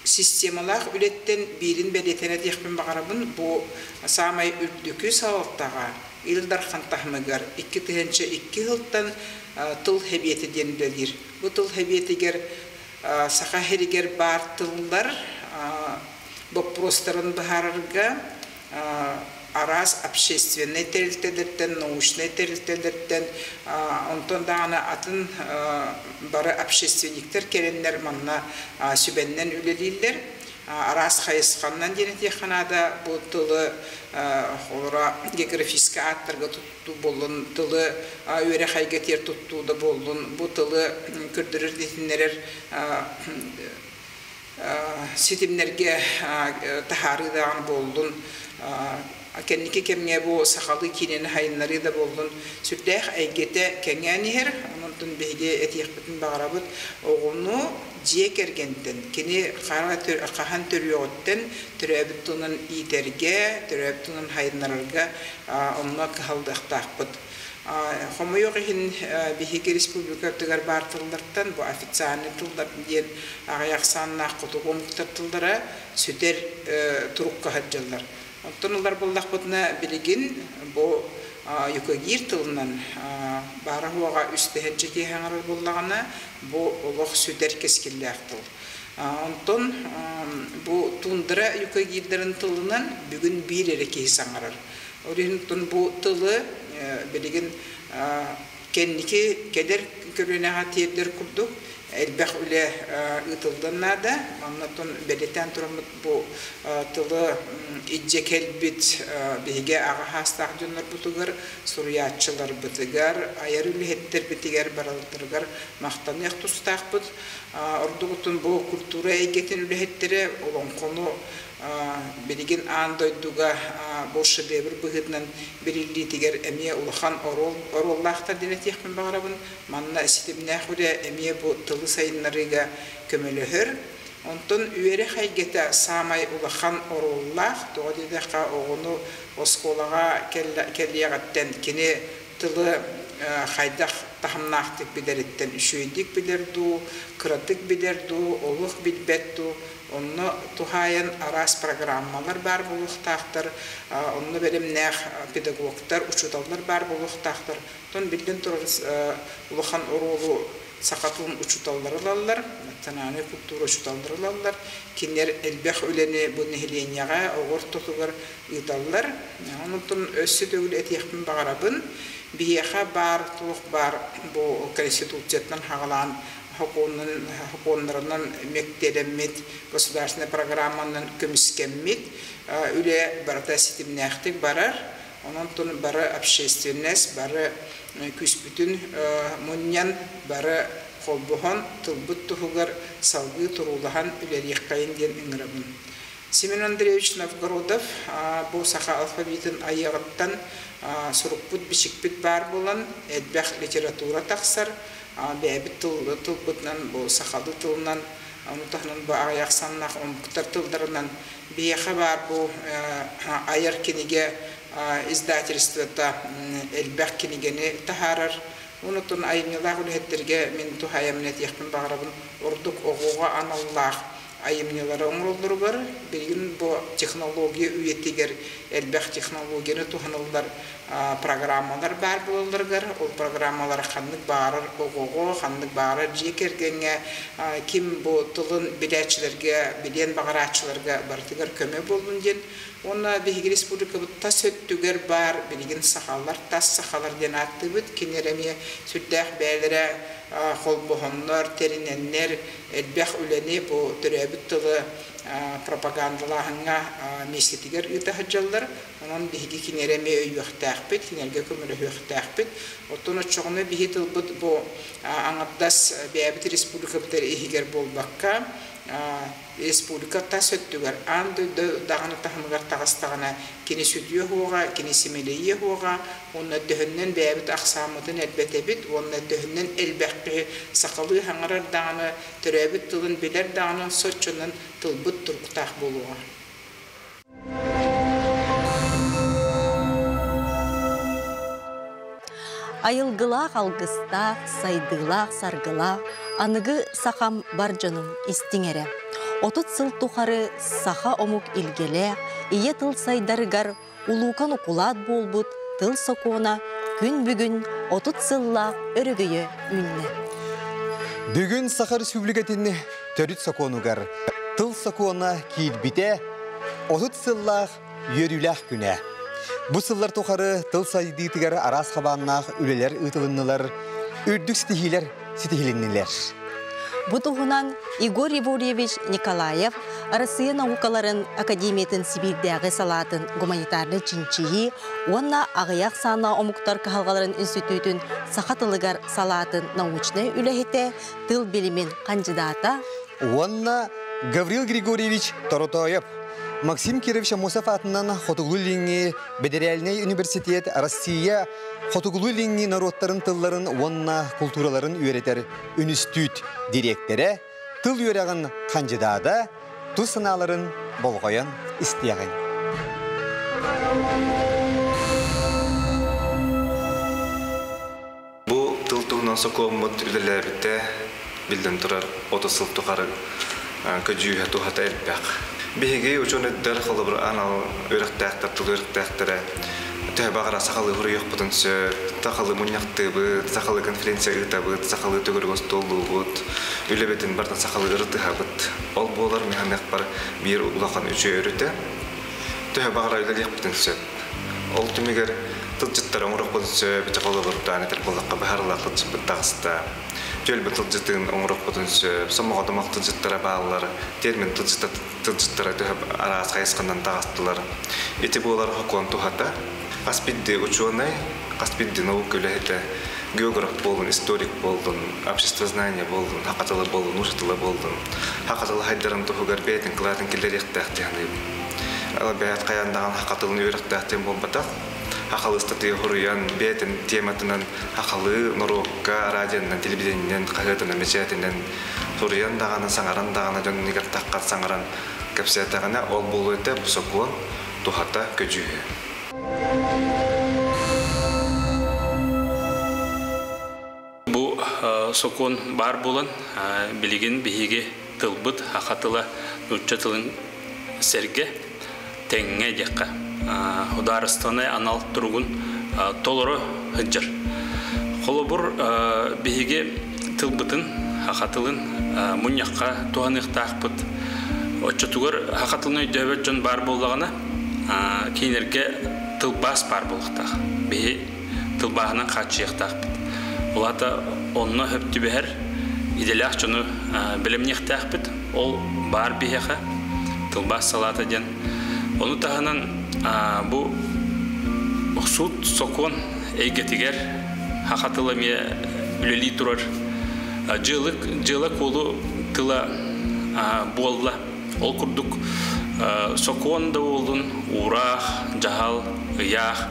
[SPEAKER 15] системалаах үлеттен биирин бэлиэтэнэ диэхпин бағарабын бу самай үрдүкү салалтаға Илдар хантахмыгар икки тыһынча икки хылтан тыл хэбиэти диэн үлэлиир. Бу тыл хэбиэтигер саха херигер бар тыллар боппростарын баһарарга арас общественный терилтелерден, научный терилтелерден, онтон даҕаны атын бары общественниктер кереннер манна сүбэннен үлэлииллер. Арас хайысханнан диэн тиэхханаада бу тылы холора географический аттарга туттуу боллун, тылы үөрэ хайга тиэр туттуу да боллун, бу тылы көрдөрөр дитиннерер ситимнерге тахарыдаан боллун. Кэнники кэмҥэ бу сахалыы киинэни хайыннарыы да буоллун сүрдээх эйгэтэ кэҥээн иһэр. Онон биһиги этиэхпитин баҕарабыт оҕону дьиэ кэргэнтэн, кини хаһан төрүөҕүттэн төрөөбүт тылынан иитэргэ, төрөөбүт тылынан хайыннарарга онно кыһаллыахтаахпыт. Хомойуох иһин, биһиги республикабытыгар баар тыллартан бу официальный тыллар диэн аҕыйах ахсааннаах хотугу омуктар тыллара сүтэр турукка сылдьаллар. Оттон ылар буоллахпытына, билигин бу юкагир тылынан баара-суоҕа үс тыһыынча киһи аҥарар буоллаҕына, бу олох сүтэр кэскиллээх тыл. Онтон бу тундра юкагирдарын тылынан бүгүн биир эрэ киһи саҥарар. Ол иһин бу тылы билигин кэнники кэлэр көлүөнэҕэ тиэрдэр курдук элбэх үлэ ыытыллыан наада. Оннотон бэлиэтээн тураммыт бу тылы илдьэ кэлбит биһиги аҕа саастаах дьоннорбутугар, суруйааччыларбытыгар, айар үлэһиттэрбитигэр барыларыгар махтаныах тустаахпыт. Ордугутун бу культура эйгэтин үлэһиттэрэ олоҥхону билигин аан дойдуга бу шедевр быһыытынан бэриллиитигэр эмиэ улахан оруоллаахтар диэн этиэхпин баҕарабын. Манна ситимнээх үлэ эмиэ бу тылы сайыннарыыга көмөлөһөр. Онтон үөрэх эйгэтэ саамай улахан оруоллаах. Тоҕо диэтэххэ, оҕону оскуолаҕа кэлиэҕиттэн кини тылы хайдах таһымнаахтык билэриттэн үчүгэйдик билэр дуу, кыратык билэр дуу, олох билбэт дуу, онно туһаайан араас программалар баар буолуохтаахтар, онно бэлэмнээх педагогтар, учууталлар баар буолуохтаахтар. Оттон биллэн турар улахан оруолу саха тылын учууталлара ылаллар, национальнай культура учууталлара ылаллар. Кинилэр элбэх үлэни бу нэһилиэнньэҕэ, оҕо ортотугар ыыталлар. Онтон өссө төгүл этиэхпин баҕарабын, биһиэхэ баар туох баар бу Конституцияттан хаҕалаан сокуоннарынан мэктиэлэммит, государственнай программанан көмүскэммит үлэ барыта ситимнээхтик барар. Онон бары общественность, бары күүспүтүн мунньан, бары холбоһон, тылбыт туһугар салгыы туруулаһан үлэлиэххэйин диэн ыҥырабын. Семен Андреевич Новгородов бу саха алфавитын айыаҕыттан сурукпут-бичикпит баар буолан, элбэх литература тахсар, бэйэбит тылбытынан, бу сахалыы тылынан, ону таһынан бу аҕыйах саннаах омуктар тылларынан биһиэхэ баар бу айар кинигэ издательствота элбэх кинигэни таһаарар. Онутун айымньылаах үлэһиттэргэ мин туһаайаммын этиэхпин баҕарабын, ордук оҕоҕо аналлаах айымньылары оҥороллоругар билигин бу технология үйэтигэр элбэх технологияны туһаныллар программалар баар буолалларыгар, ол программалар ханнык баҕарар оҕоҕо, ханнык баҕарар дьиэ кэргэҥҥэ, ким бу тылын билээччилэргэ, билиэн баҕарааччыларга барытыгар көмө буоллун диэн. Уонна биһиги республикабыт тас өттүгэр баар билигин сахалар, тас сахалар диэн ааттыыбыт, кинилэр эмиэ сүрдээх бэйэлэрэ холбоһоннор, тэринэннэр элбэх үлэни бу төрөөбүт тылы пропагандалааһыҥҥа миэстэтигэр ыыта сылдьаллар. Онон биһиги кинилэри эмиэ өйүөхтээхпит, кинилэргэ көмөлөһүөхтээхпит. Оттон оччоҕуна биһи тылбыт бу аҥардас бэйэбит республикабыт эрэ иһигэр буолбакка, республика тас өттүгэр аан дойду даҕаны таһымыгар таҕыстаҕына кини сүтүө суоҕа, кини симэлийиэ суоҕа уонна төһөннөн бэйэбит ахсааммытын элбэтэбит уонна төһөннөн элбэх киһи сахалыы саҥарар даҕаны, төрөөбүт тылын билэр даҕаны соччонон тылбыт туруктаах буолуоҕа.
[SPEAKER 1] Айылгылаах алгыстаах, сайдыылаах саргылаах, аныгы сахам бар дьонум истиҥ эрэ. 30 сыл тухары саха омук илгэлээх, ийэ тыл сайдарыгар улуукан укулаат буолбут тыл сокуона күн бүгүн 30 сыллаах өрөгөйө үүннэ.
[SPEAKER 2] Бүгүн Саха Республикатын төрүт сокуонугар тыл сокуона киирбитэ 30 сыллаах үөрүүлээх күнэ. Бу сыллар тухары тыл сайдыытыгар араас хабааннаах үлэлэр ыытылыннылар, үрдүк ситиһиилэр ситиһилиннилэр.
[SPEAKER 1] Бу туһунан Егор Егорьевич Николаев Арассыыйа наукаларын академиятын Сибиирдээҕи салаатын гуманитарнай чинчийии уонна аҕыйах саана омуктар кыһалҕаларын институтун саха тылыгар салаатын научнай үлэһитэ, тыл билимин хандьыдаата
[SPEAKER 2] уонна Гаврил Григорьевич Торотоев. Максим Кирович Аммосов атынан Хотугулуу-Илиҥҥи бэдэрээлинэй университет Россия Хотугулуу-Илиҥҥи норуоттарын тылларын уонна култуураларын үөрэтэр үнүстүүт дириэктэрэ, тыл үөрэҕин хандьыдаата, тус санааларын болҕойон истиэҕиҥ.
[SPEAKER 16] Бу тыл туһунан сокуоммут үлэлээбитэ, биллэн турар, 30 сыл тухары көдьүүһэ туһата элбэх. Биһиги учуонайдар холобур анал үөрэхтээхтэр, тыл үөрэхтээхтэрэ төһө баҕара сахалыы суруйуохпутун сөп, сахалыы мунньахтыыбыт, сахалыы конференция ыытабыт, сахалыы төгүрүк остуоллуубут, үлэбитин барытын сахалыы ырытыһабыт. Ол буолар мин биир улахан үчүгэй өрүтэ. Төһө баҕара үлэлиэхпитин сөп. Ол түмүгэр тылдьыттары оҥоруохпутун сөп, ити холобурдаан этэр буоллахха быһаарылаах тылдьыппыт таҕыста. Түөлбэ тылдьытын оҥоруохпутун сөп, сомоҕо домох тылдьыттара бааллар, термин тылдьыттара төһө араас хайысханан таҕыстылар. Ити буолар хокуон туһата. Хас биирдии учуонай, хас биирдии наука үлэһитэ географ буоллун, историк буоллун, обществознание буоллун, саха тыла буоллун, нуучча тыла буоллун, саха тыла хайдарын туһугар бэйэтин кылаатын киллэриэхтээх дии саныыбын. Бэйэт хайаан даҕаны саха тылын үөрэхтээх диэн буолбатах. Сахалыы ыстатыйа суруйан, бэйэтин тематынан сахалыы норуокка радионан, телевидениенэн, хаһыатынан, бэчээтинэн суруйан даҕаны, саҥаран даҕаны дьон иннигэр таххан саҥаран кэпсээтэҕинэ, ол буолуо этэ бу сокуон туһата, көдьүүһэ.
[SPEAKER 17] Бу сокуон баар буолан, билигин биһиги тылбыт саха тыла нуучча тылын сэргэ тэҥҥэ диэххэ судаарыстыбаннай анал туругун толоро сылдьар. Холобур, биһиги тылбытын, саха тылын мунньахха туһаныахтаахпыт. Оччотугар саха тылын өйдөөбөт дьон баар буоллаҕына, кинилэргэ тылбаас баар буолуохтаах. Биһи тылбааһынан хааччыйыахтаахпыт. Ол аата онно сөп түбэһэр идэлээх дьону бэлэмниэхтээхпит. Ол баар биһиэхэ тылбаас салаата диэн. Ону таһынан бу суут сокуон эйгэтигэр саха тыла эмиэ үлэлии турар дьыала куолу тыла буолла. Ол курдук сокуон да буоллун, уураах, дьаһал, ыйаах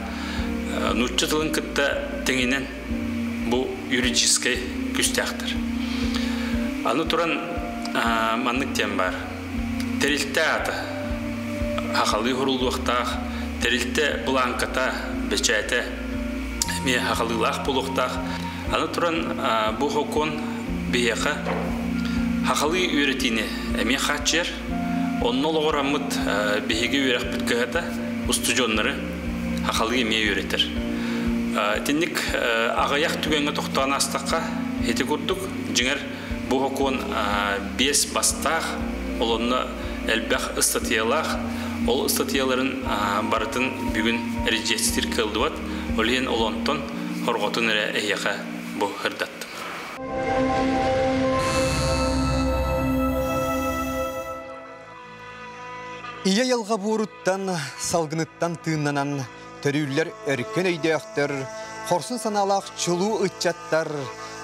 [SPEAKER 17] нуучча тылын кытта тэҥинэн бу юридическай күүстээхтэр. Аны туран маннык диэн баар. Тэрилтэ аата хахалыы хуруллуохтаах, тэрилтэ былааҥката, бэчээтэ эмиэ хахалыылаах буолуохтаах. Аны туран бу сокуон биһиэхэ хахалыы үөрэтиини эмиэ хааччыйар. Онно олоҕураммыт биһиги үөрэхпит кыһата устудьуоннары хахалыы эмиэ үөрэтэр. Итинник аҕыйах түгэҥҥэ тохтоон аастахха, ити курдук, дьиҥэр, бу сокуон биэс бастаах, ол онно элбэх ыстатыйалаах. Ол ыстатыйаларын барытын бүгүн эридьиэстиир кыаллыбат. Ол иһин ол онтон хорҕотун эрэ эһиэхэ бу сырдаттым.
[SPEAKER 2] Ийэ айылҕа буоруттан, салгыныттан тыыннанан төрүүллэр өркөн өйдөөхтөр, хорсун санаалаах чулуу ыччаттар,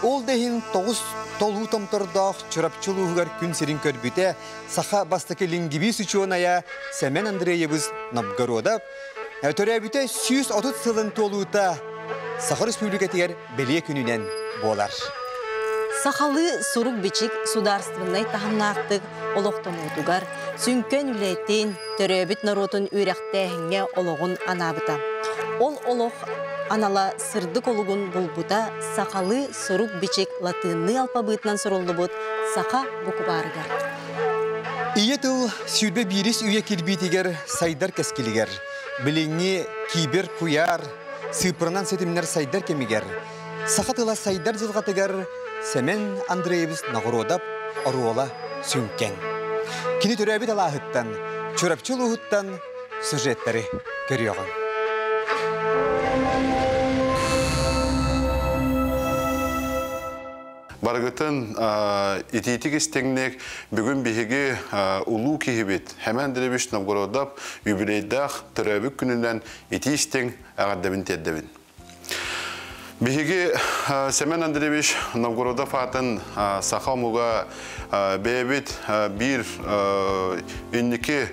[SPEAKER 2] ол да иһин тоҕус толуу томтордоох Чурапчы улууһугар күн сирин көрбүтэ саха бастакы лингвист учуонайа Сэмэн Андреевич Новгородов төрөөбүтэ 130 сылын туолуута Саха Республикатыгар бэлиэ күнүнэн буолар.
[SPEAKER 1] Сахалыы сурук-бичик судаарыстыбаннай таһымнаахтык олохтонуутугар сүҥкэн үлэтин, төрөөбүт норуотун үөрэхтээһиҥҥэ олоҕун анаабыта. Ол олох анала сырдык олугун булбута сахалыы сурук-бичик латыынныы алпабыытынан суруллубут саха букубаарыгар.
[SPEAKER 2] Ийэ тыл сүүрбэ биирис үйэ кирбиитигэр сайдар кэскилигэр, билиҥҥи кибер куйаар, сыыппаранан ситимнэр сайдар кэмигэр, саха тыла сайдар дьылҕатыгар Сэмэн Андреевич Ноҕуруодап оруола сүҥкэн. Кини төрөөбүт алааһыттан, Чурапчы улууһуттан сюжеттары көрүөҕүҥ.
[SPEAKER 18] Барыгытын итиитик истиҥник бүгүн биһиги улуу киһибит Хэмэн Андреевич Новгородов юбилейдаах төрөөбүт күнүнэн итии истиҥ эҕэрдэбин тиэрдэбин. Биһиги Семен Андреевич Новгородов аатын саха омуга бэйэбит биир инники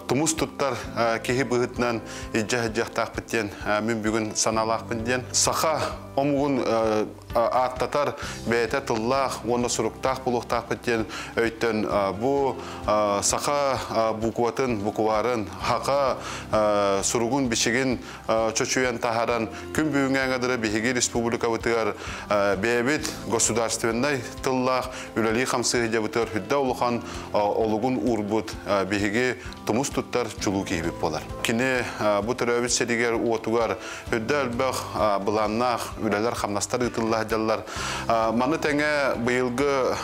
[SPEAKER 18] тумус туттар киһи быһыытынан илдьэ сылдьыахтаахпыт диэн мин бүгүн санаалаахпын диэн. Саха омугун ааттатар бэйэтэ тыллаах уонна суруктаах буолуохтаахпыт диэн өйтөн бу саха букватын, букварын, хака суругун бичигин чочуйан таһаран күн бүгүҥҥэ дылы биһиги республикабытыгар бэйэбит государственнай тыллаах үлэлии хамсыы сылдьабытыгар сүрдэ улахан олугун уурбут биһиги тумус туттар чулуу киһибит буолар. Кини бу төрөөбүт сиригэр уотугар сүрдэ элбэх былааннаах үлэлэр хамнастар ыытылла сылдьаллар. Маны тэҥэ быйылгы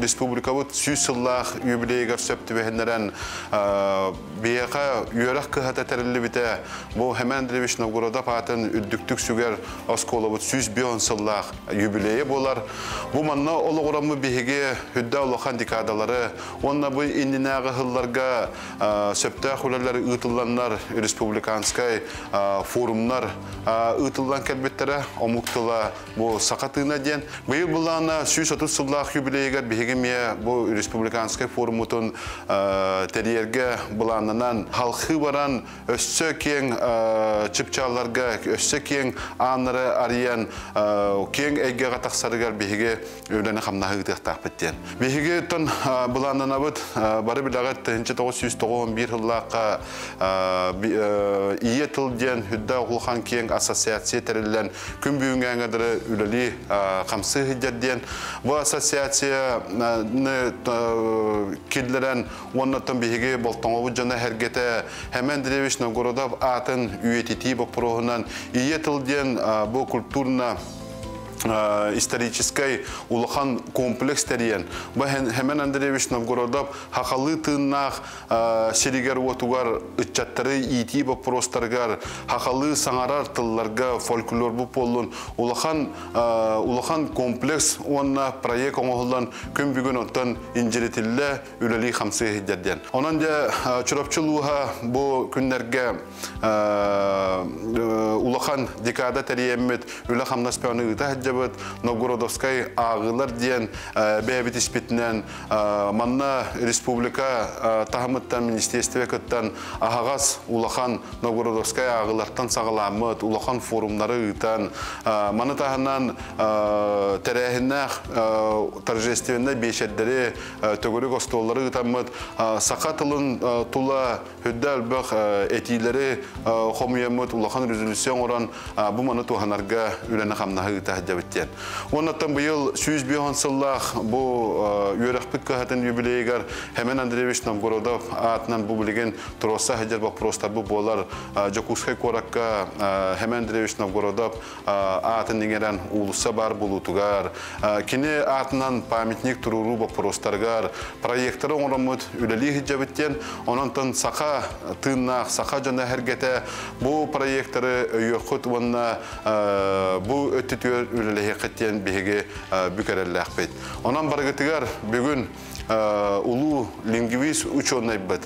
[SPEAKER 18] республикабыт 100 сыллаах юбилейыгар сөп түбэһиннэрэн биһиэхэ үөрэх кыһата тэриллибитэ. Бу Хэмэн Андреевич Новгородов аатын үрдүктүк сүгэр оскуолабыт 105 сыллаах юбилейа буолар. Бу манна олоҕураммыт биһиги сүрдэ улахан декадалары уонна бу иннинээҕи сылларга сөптөөх үлэлэр ыытылланнар республиканскай форумнар ыытыллан кэлбиттэрэ. Омук тыла бу саха тыына диэн. Быйыл былаана 130 сыллаах юбилейыгар биһиги эмиэ бу республиканскай форуммутун тэрийэргэ былааннанан халхыы баран өссө киэҥ чыпчаалларга, өссө киэҥ ааннары арыйан киэҥ эйгэҕэ тахсарыгар биһиги үлэни хамнаһы ыытыахтаахпыт диэн. Биһиги оттон былааннанабыт бары билэҕит 1991 сыллаахха Ийэ тыл диэн үрдээх улахан киэҥ ассоциация тэриллэн күн бүгүҥҥэ дылы үлэлии хамсыы сылдьар диэн. Бу ассоциацияны киллэрэн уонна оттон биһиги Болтоҥобут дьоно сэргэтэ Хэмэн Андреевич Новгородов аатын үйэтитии боппуруоһунан Ийэ тыл диэн бу культурно историческай улахан комплекс тэрийэн, бу Хэмэн Андреевич Новгородов хахалыы тыыннаах сиригэр-уотугар ыччаттары иитии боппуруостарыгар хахалыы саҥарар тылларга фольклорбут буоллун улахан улахан комплекс уонна проект оҥоһуллан күн бүгүн оттон индьиритиллэ үлэлии-хамсыы сылдьар диэн. Онон дьэ Чурапчы улууһа бу күннэргэ улахан декада тэрийэммит үлэ-хамнас бөҕөнү ыыта сылдьабыт. Новгородовскай ааҕыылар диэн бэйэбит испитинэн манна республика таһымыттан министиэстибэ кыттан аһаҕас улахан Новгородовскай ааҕыылартан саҕаламмыт улахан форумнары ыытан маны таһынан тэрээһиннээх торжественнай биэчэрдэри төгүрүк остуоллары ыытаммыт саха тылын тула үрдэ элбэх этиилэри хомуйаммыт улахан резолюция оҥорон бу маны туһанарга үлэни-хамнаһы ыыта сылдьабыт диэн. Уоннаттан быйыл 105 сыллаах бу үөрэхпит кыһатын юбилейыгар Хэмэн Андреевич Новгородов аатынан бу билигин туруорса сылдьар боппуруостарбыт буолар Дьокуускай куоракка Хэмэн Андреевич Новгородов аатын иҥэрэн уулусса баар буолуутугар, кини аатынан памятник туруоруу боппуруостарыгар проекторы оҥороммут үлэлии сылдьабыт диэн, онон саха тыыннаах, саха дьоно сэргэтэ бу проекторы өйүөххүт уонна бу өттүтүгэр үлэлэһиэххит диэн биһиги бүк эрэллээхпит. Онон барыгытыгар бүгүн улуу лингвист учуонайбыт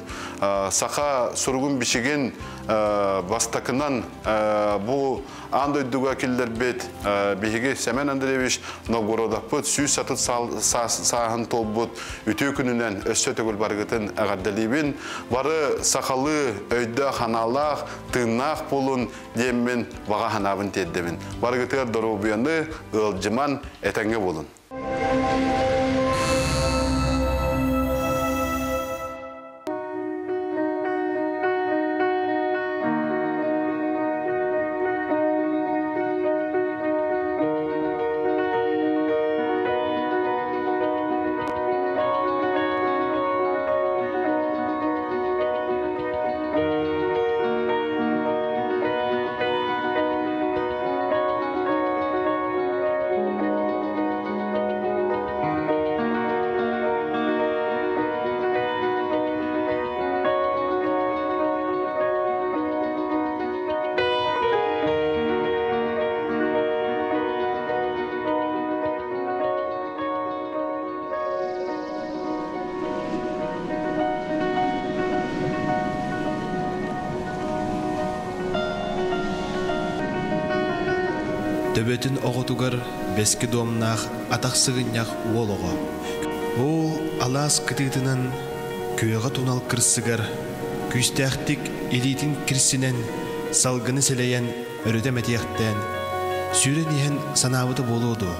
[SPEAKER 18] саха суругун-бичигин бастакынан бу аан дойдуга киллэрбит биһиги Семен Андреевич Новгородовпут 130 сааһын туолбут үтүө күнүнэн өссө төгүл барыгытын эҕэрдэлиибин. Бары сахалыы өйдөөх-санаалаах, тыыннаах буолун диэммин баҕа санаабын тиэрдэбин. Барыгытыгар доруобуйаны, ыалдьыман, этэҥҥэ буолун.
[SPEAKER 19] Төбөтүн оҕотугар бэски дуомнаах атах сыгынньах уол оҕо. Ол алаас кытыытынан күөҕэ тунал кырсыгар Күүстээхтик илиитин кирсинэн, салгыны сэлэйэн, өрүтэ мэтиэхтээн, сүүрэн иһэн санаабыта буолуо дуо?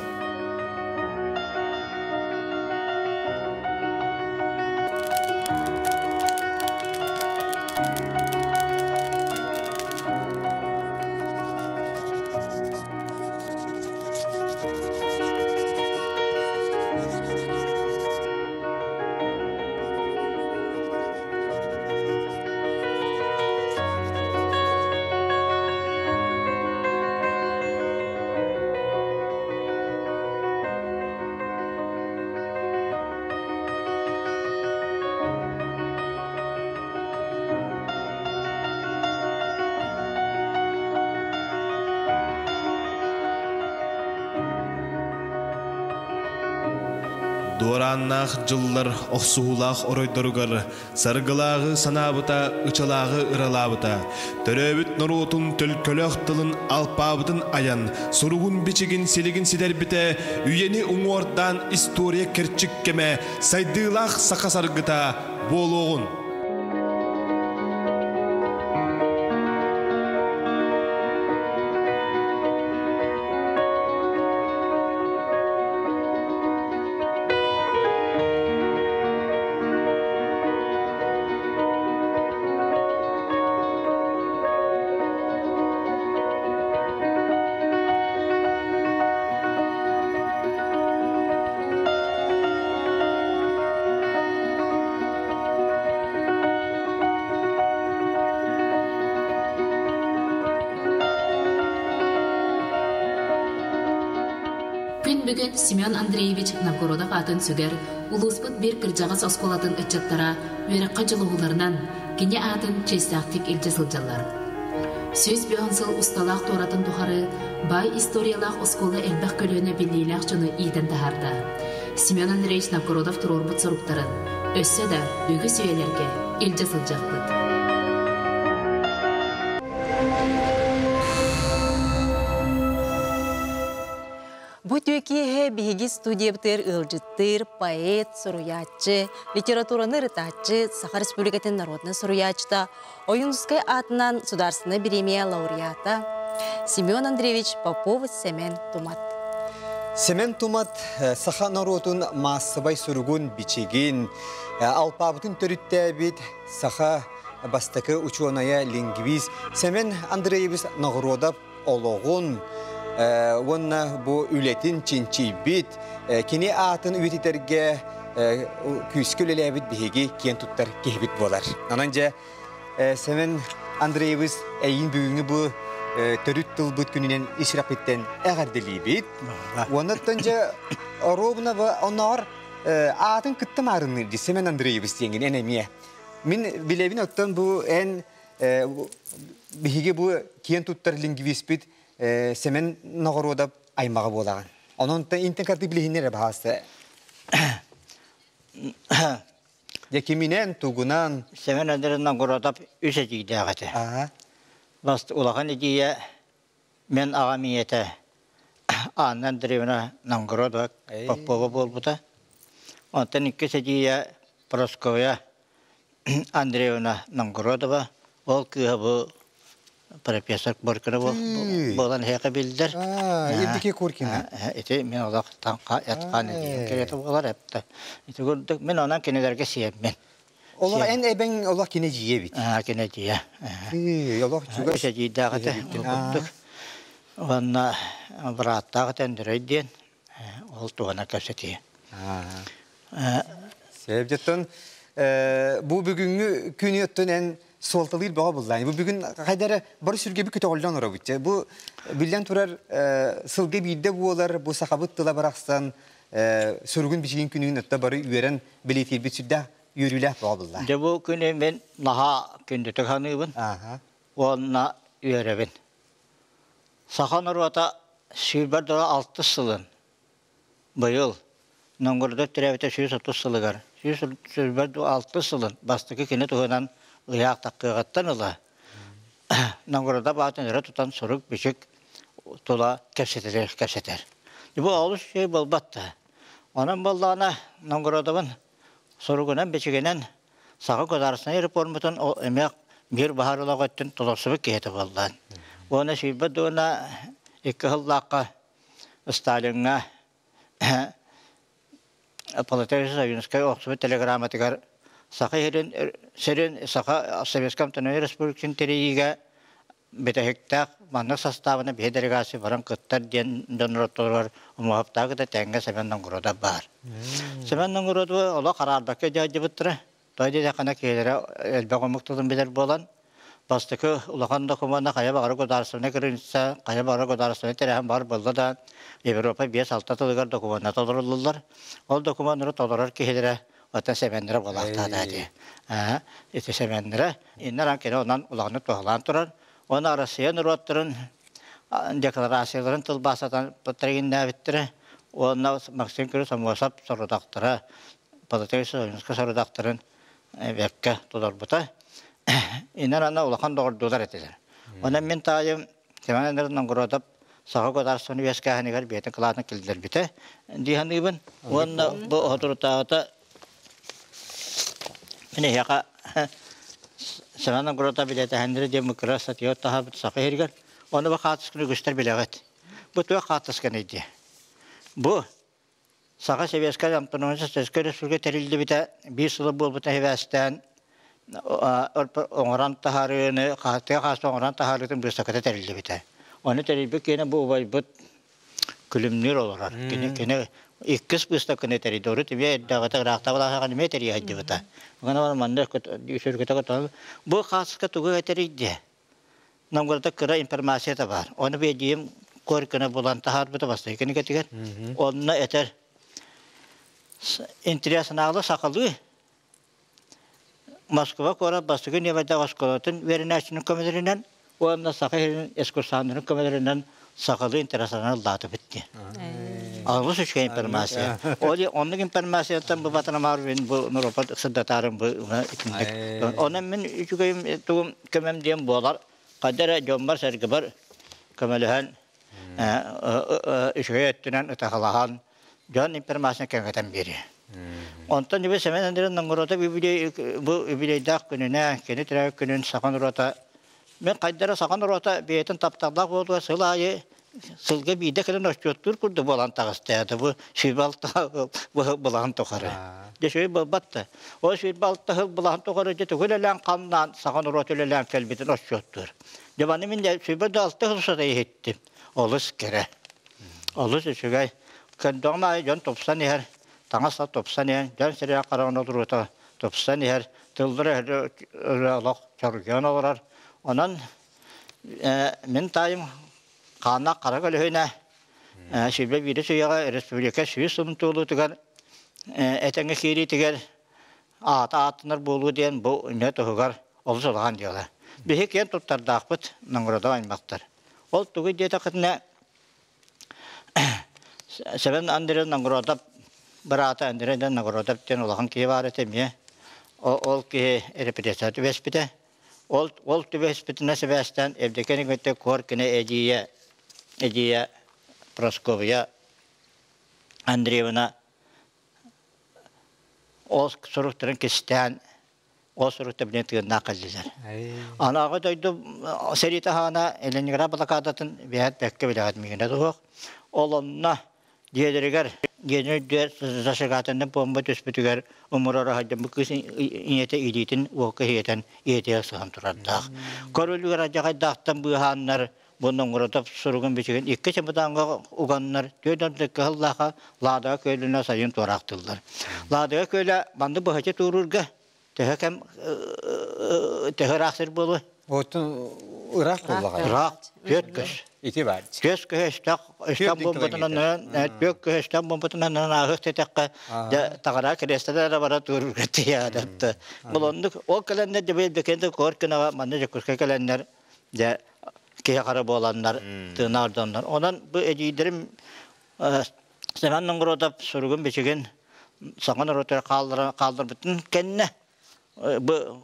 [SPEAKER 19] Дуорааннаах дьыллар охсуһуулаах оройдоругар саргылааҕы санаабыта, ычалааҕы ыралаабыта, төрөөбүт норуотун төлкөлөөх тылын алпаабытын айан, суругун-бичигин силигин ситэрбитэ, үйэни уҥуордаан история кэрчик кэмэ, сайдыылаах саха саргыта буолуоҕун.
[SPEAKER 20] Күн бүгүн Семен Андреевич Новгородов аатын сүгэр улууспут биир кырдьаҕас оскуолатын ыччаттара үөрэххэ дьулуһууларынан кини аатын чиэстээхтик илдьэ сылдьаллар. 105 сыл усталаах туоратын тухары баай историялаах оскуола элбэх көлүөнэ биллиилээх дьону иитэн таһаарда. Семен Андреевич Новгородов туруорбут соруктарын өссө да үгүс үйэлэргэ илдьэ сылдьыахпыт.
[SPEAKER 1] Бу түөкиэһэ биһиги студиябытыгар ыалдьыттыыр поэт, суруйааччы, литератураны ырытааччы, Саха Республикатын народнай суруйааччыта, Ойуунускай аатынан Судаарыстыбаннай бириэмийэ лауреата Семен Андреевич Попов-Сэмэн Тумат.
[SPEAKER 2] Сэмэн Тумат саха норуотун маассабай суругун бичигин, алпаабытын төрүттээбит саха бастакы учуонайа лингвист Сэмэн Андреевич Ноҕуруодап олоҕун уонна бу үлэтин чинчийбит, кини аатын үйэтитэргэ күүскэ үлэлээбит биһиги киэн туттар киһибит буолар. Онон дьэ Сэмэн Андреевич эйин бүгүҥҥү бу төрүт тылбыт күнүнэн ис сүрэхпиттэн эҕэрдэлиибит. Уоннаттан дьэ оруобуна оннооҕор аатын кытта маарынныыр дии Сэмэн Андреевич диэҥин эн эмиэ. Мин билэбин оттон бу эн биһиги бу киэн туттар лингвиспит Сэмэн Ноҕоруодап аймаҕа буолаҕын. Онон интен карты билиһиннэр баһаалыста. Дьэ киминэн, тугунан?
[SPEAKER 21] Сэмэн Андреевич Новгородов үс эдьиийдээх этэ. Бас улахан эдьиийэ мен аҕам ийэтэ Анна Андреевна Новгородова Попова буолбута. Онтон иккис эдьиийэ Прасковья Андреевна Новгородова ол кыыһа бу профессор Коркина буолан эһиэхэ биллэр.
[SPEAKER 2] Евдокия Коркина.
[SPEAKER 21] Ити мин олох таҥха этхан кэриэтэ буолар эптэ. Ити курдук мин онон кинилэргэ сиэммин.
[SPEAKER 2] Олох эн эбэҥ олох кинэ дьиэ эбит.
[SPEAKER 21] Кинэ дьиэ.
[SPEAKER 2] Олох чугас.
[SPEAKER 21] Эдьиийдээх этэ. Курдук. Уонна бырааттаах этэ Өндөрөй диэн ол туһана кэпсэтии.
[SPEAKER 2] Сөп бу бүгүҥҥү күнү оттон эн суолталыыр бөҕө буллаан. Бу бүгүн хайда эрэ бары сүргэбит көтөҕүллэн олоробут. Бу биллэн турар сылга биирдэ буолар бу сахабыт тыла барахсан суругун бичигин күнүн отто бары үөрэн бэлиэтиирбит сүрдээх үөрүүлээх бөҕө буллаа.
[SPEAKER 21] Дьэ бу күнү мин наһаа күндүтүк саныыбын уонна үөрэбин. Саха норуота 26 сылын быйыл Новгородов төрөөбүтэ 130 сылыгар 126 сылын бастакы кини туһунан ыйаах таххыаҕыттан ыла Новгородов аатын өрө тутан сурук-бичик тула кэпсэтэр кэпсэтэр. Бу олус үчүгэй буолбат да. Онон буоллаҕына Новгородовын суругунан-бичигинэн Саха государственнай реформатын эмиэ биир баһаарылаах өттүн толорсубут киһитэ буоллаан. Уонна сүүрбэ дуона икки сыллаахха Сталиҥҥа Платон Савинскай охсубут телеграмматыгар Саха сирин, сирин Саха Советскай Автономия Республикатын тэрийиигэ бүтэһиктээх маннык састаабына биһи делегация баран кыттар диэн дьон ортолоругар умуһаптаах да тэҥҥэ Семен Новгородов баар. Семен Новгородовы олох араарбакка дьаһдьыбыттара. Тоҕо диэтэххинэ киһилэрэ элбэх омук тылын билэр буолан, бастакы улахан докумуона хайа баҕарар государственнай граница, хайа баҕарар государственнай тэрээһин баар буолла да, Европа биэс-алта тылыгар докумуонна толоруллаллар. Ол докумуоннары толорор киһилэрэ оттон Сэмэннэрэ буолаахтаата дии. Ити Сэмэннэрэ иннаран кини онон улаханнык туһалаан турар. Оны Россия норуоттарын декларацияларын тылбаастатан трениннээбиттэрэ. Уонна Максим Кириллович Аммосов сорудахтара Палатайсовинска сорудахтарын бэркэ толорбута. Иннар ана улахан доҕордуулар этилэр. Онон мин таайым Семен Андреевич Новгородов саха государствоны үөскээһинигэр бэйэтин кылаатын киллэрбитэ дии саныыбын. Уонна бу соторутааҕыта мин эһиэхэ Семен Новгородов билэтэһэннэри диэн кыра статья таһаабыт саха иһигэр. Ону бу хаартысканы үгүстэр билэҕит. Бу туох хаартысканый диye. Бу Саха Сэбиэскэй Автономия Советскай Республика тэриллибитэ биир сыла буолбута сибээстээн оҥорон таһаарыыны тыа хаһаайыстыба оҥорон таһаарыытын быыстапката тэриллибитэ. Ону тэрийбит киһини бу убайбыт Күлүмнүүр олорор. Кини кини иккис быыстапканы тэрийдэ. Урут эмиэ эрдээҕитэ ыраахтаабылаах эмиэ тэрийэ сылдьыбыта. Гына манна үсүргүтэ бу хаасыска тугу тэрийдэ? Новгородка кыра информацията баар. Ону биэдиим Коркина булан таһаарбыта бастакы кинигэтигэр. Онно этэр интереснаалы сахалыы Москва куорат бастакы ньымайдаах оскуолатын үөрэнээччитин көмөлөрүнэн уонна Саха сирин экскурсаннарын көмөлөрүнэн сахалыы интернационал лаатыбыт диэн. Алыс үчүгэй информация. Ол оннук информацияттан бу батанамаар мин бу норуоппат сырдатаарым бу итинник. Онон мин үчүгэйим тугум көмөм диэн буолар. Ханна эрэ дьоммор-сэргэбэр көмөлөһөн үчүгэй өттүнэн ытахалаһан дьон информацияны кэҥэтэн биэриэ. Онтон үбү Семен Андреевич Новгородов бу үбүлүөйдээх күнүнэ, кини төрөөбүт күнүн саха норуота Мин хайдара саха норуота бэйэтин тапталлаах буолуо сыл аайы сылга биирдэ кэлэн отчуоттуур курдук буолан таҕыста бу сүүрбэ алта былаһын тухары. Дьэ сүүрбэ буолбат да. Ол 26 сыл былаһын тухары дьэ тугу үлэлээн хамнаан саха норуота үлэлээн кэлбитин отчуоттуур. Дьэ маны мин 26 сыл устата иһиттим. Олус кэрэ. Олус үчүгэй. Көрдөҕүм аайы дьон тупсан иһэр, таҥас да тупсан иһэр, дьон сирэйэ хараҕын олоруута тупсан иһэр, тыллара олох чоргуйан олорор. Онон мин таайым хааннаах хара көлөһүнэ сүүрбэ биирис үйэҕэ республика 100 сылын туолуутугар этэҥҥэ киириитигэр аата ааттанар буолуо диэн бу үлэ туһугар олус улахан дьыала. Биһи киэн туттардаахпыт Новгородов аймахтар. Ол тугу диэтэххитинэ Семен Андреевич Новгородов быраата Андрей Новгородов диэн улахан киһи баар этэ эмиэ. Ол киһи репетиция түбэспитэ. Ол, ол түбэспитинэ сибээстээн Евдокия Николаевна Коркина эдьиийэ, эдьиийэ Прасковья Андреевна ол суруктарын кистээн ол сурукта билин тыыннаах кэллилэр. Анаҕы дойду сэриитэ хаана Ленинград блокадатын биһэт бэккэ билэҕит миигинэ туһуох. Ол онно дьиэлэригэр дьиэни үрдүгэр зажигательнай бомба түспүтүгэр умурара сылдьан бу кыыс ийэтэ илиитин уокка иһиэтэн ийэтигэр сыһан турардаах. Көрүлүгэр адьаҕайдаахтан быыһааннар бу Новгородов суругун бичигин икки чемодаҥҥа уганнар түөрт ордук кыһыллааха Ладога күөлүнэ сайын туораахтыыллар. Ладога күөлэ маннык быһаччы туоруурга төһө кэм төһө ыраах сир буолуой?
[SPEAKER 2] Оттон ыраах буоллаҕа.
[SPEAKER 21] Ыраах түөрт көс.
[SPEAKER 2] Ити бар.
[SPEAKER 21] Түөрт көс өстөөх өстөөх буолбутунан түөрт көс өстөөх буолбутунан ааһыах диэтэххэ дьэ таҕараа кириэстэлэр эрэ бара туоруурга тиийээдэтт. Бұл оннук ол кэлэннэр дьэ бэйбэкэнде Коркинаҕа манна Дьокуускай кэлэннэр дьэ киһи хара буоланнар тыына ордоннор. Онон бу эдьиийдэрим Семен Новгородов суругун бичигин саҥа норуотугар хаалларбытын кэннэ бу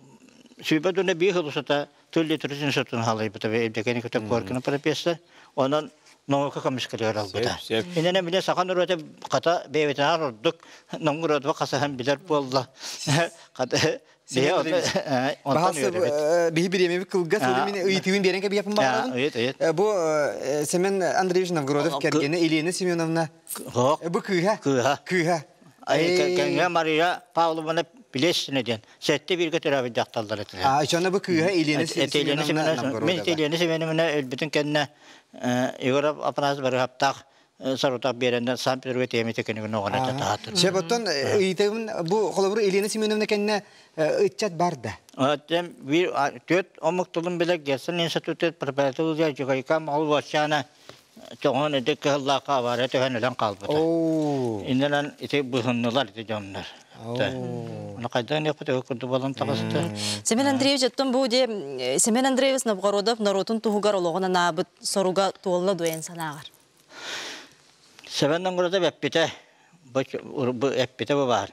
[SPEAKER 21] сүүрбэ дуна биир сыл устата тыл литературатын институтун халайбыта Евдокия Никитовна Коркина профессор. Онон Наука көмүскэлигэр албыта. Иннинэ биле саха норуота хата бэйэбитинээр ордук Новгородова хасаһан билэр буолла. Хата
[SPEAKER 2] Биһи бириэмэбит кылгас, мин ыйытыыбын биэрэн кэбиһэппин баҕарабын. Бу Семен Андреевич Новгородов кэргэнэ Елена Семеновна. Бу кыыһа.
[SPEAKER 21] Кыыһа.
[SPEAKER 2] Кыыһа.
[SPEAKER 21] Кэҥҥэ Мария Павловна Плесина диэн сэттэ бииргэ төрөөбүт дьахталлар этилэр.
[SPEAKER 2] А, ичонно бу кыыһа Елена Семеновна Новгородова.
[SPEAKER 21] Мин Елена Семеновна өлбүтүн кэннэ Егор Апанасьевич Барыһаптаах сорутах биэрэннэр Санкт-Петербурга тиэмити кинигин оҕоно таһааттыр.
[SPEAKER 2] Сөп оттон ыйытабын бу холобур Елена Семеновна кэннэ ыччат бар да?
[SPEAKER 21] Оттон биир түөрт омук тылын билэр Герцен институтун преподаватель Жугайка Моҕол Уосчаана тоҕон эдик кыһыллаахха авария түһэн өлөн хаалбыта. Иннинэн ити быһыннылар ити дьоннор. Ону хайдах диэхпит өй курдук буолан таҕыста.
[SPEAKER 1] Семен Андреевич оттон бу де Семен Андреевич Новгородов норуотун туһугар олоҕун анаабыт соруга туолла дуо санааҕар?
[SPEAKER 21] Семен Новгородов эппитэ бу эппитэ бу баар.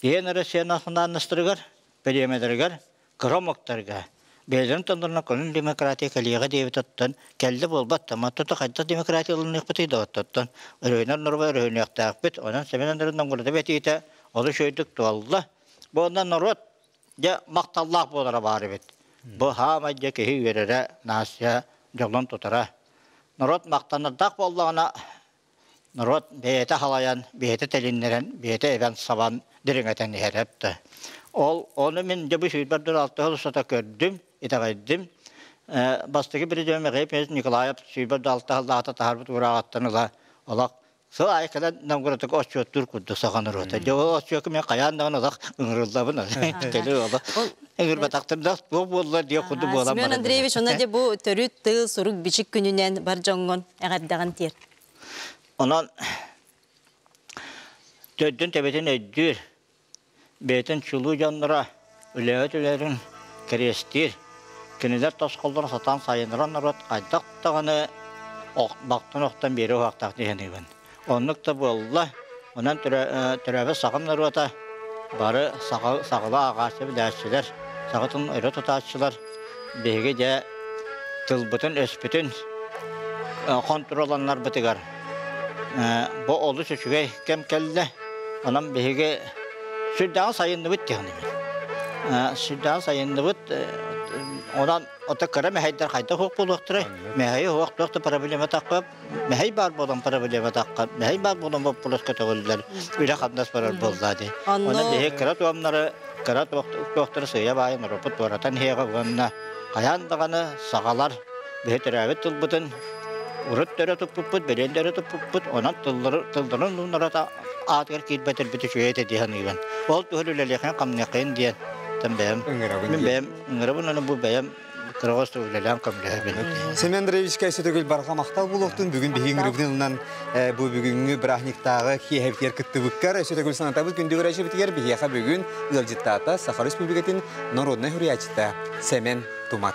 [SPEAKER 21] Иэн Россия национальностарыгар, бириэмэлэригэр кыра омуктарга бэйэлэрин тылларынан көҥүл демократия кэлиэҕэ диэбит оттон кэллэ буолбат да мантан хайдах демократия ылыныахпытый да оттон өрөһүнэр норуба өрөһүнүөхтээхпит онон Семен Андреевич Новгородов этиитэ олус үчүгэйдик туолла бу онно норуот дьэ махталлаах буолара баар эбит бу хаамай дьэ киһи үөрэрэ Настя дьолун тутара норуот махтанардаах буоллаҕына норуот бэйэтэ халайан, бэйэтэ тэлиннэрэн, бэйэтэ эбэн-сабан дириҥэтэн иһэр эптэ. Ол ону мин дьэ бу сүүрбэр дыл алта сыл устата көрдүм, итэҕэйдим. Бастакы президент Михаил Николаев сүүрбэр дыл алта сыллаата таһаарбыт уурааҕыттан ыла олох сыл аайы кэлэн Новгородка отчуоттуур курдук саха норуота. Дьэ ол отчуокка мен хайаан даҕаны олох ыҥырыллабын. Кэлэр олох ыҥырбатахтым да туох буолла диэх курдук буолан
[SPEAKER 1] Семен Андреевич, онно дьэ бу төрүт тыл сурук бичик күнүнэн бар дьоҥҥун эҕэрдэҕин тиэрт.
[SPEAKER 21] Онон төрдүн төбөтүн өйдүүр, бэйэтин чулуу дьонноро үлэһит үлэлэрин кэриэстиир, кинилэр тосхоллоро сатаан сайыннаран норуот хайдах даҕаны бахтан охтон биэрэ уһаахтаах диэхиниибин. Оннук да буолла. Онон төрөөбүт сахам норуота бары саҕала ааҕааччы билээччилэр, саҕатын өрө тутааччылар биһиги дьэ тылбытын-өспүтүн хонтуруолланнарбытыгар бу олус үчүгэй кэм кэллэ. Онон биһиги сүрдээҕин сайынныбыт диэхинибит. Сүрдээҕин сайынныбыт. Онон ото кыра мэһэйдэр хайдах суох буолуохтарай? Мэһэйи суох туох да проблема тахпап. Мэһэй баар буолан проблематахха, мэһэй баар буолан боппуруос көтөҕүллэр, үлэ-хамнас барар буолла дии. Онон биһиги кыра туомнары, кыра туохтары сыыйа баайын норуоппут туоратан иһиэҕэ уонна хайаан даҕаны саҕалар биһи төрөөбүт тылбытын урут төрө туппуппут, бэлиэн төрө туппуппут, онон тыллары тылларын ууннарата аатыгар киирбэтэрбит үчүгэй этэ дии саныыбын. Ол туһун үлэлиэхин хамныаххайын диэн бэйэм мин бэйэм ыҥырабын уонна бу бэйэм кыраҕас үлэлээн көмөлөһөбүн.
[SPEAKER 2] Семен Андреевичка өссө барҕа махтал буолуохтун. Бүгүн биһиги ыҥырыбытын бу бүгүҥҥү бырааһынньыктааҕы киэһэбитигэр кыттыбыккар өссө төгүл санатабыт күндү көрөөччүбүтүгэр биһиэхэ бүгүн ыалдьыттаата Саха Республикатын народнай суруйааччыта Сэмэн Тумат.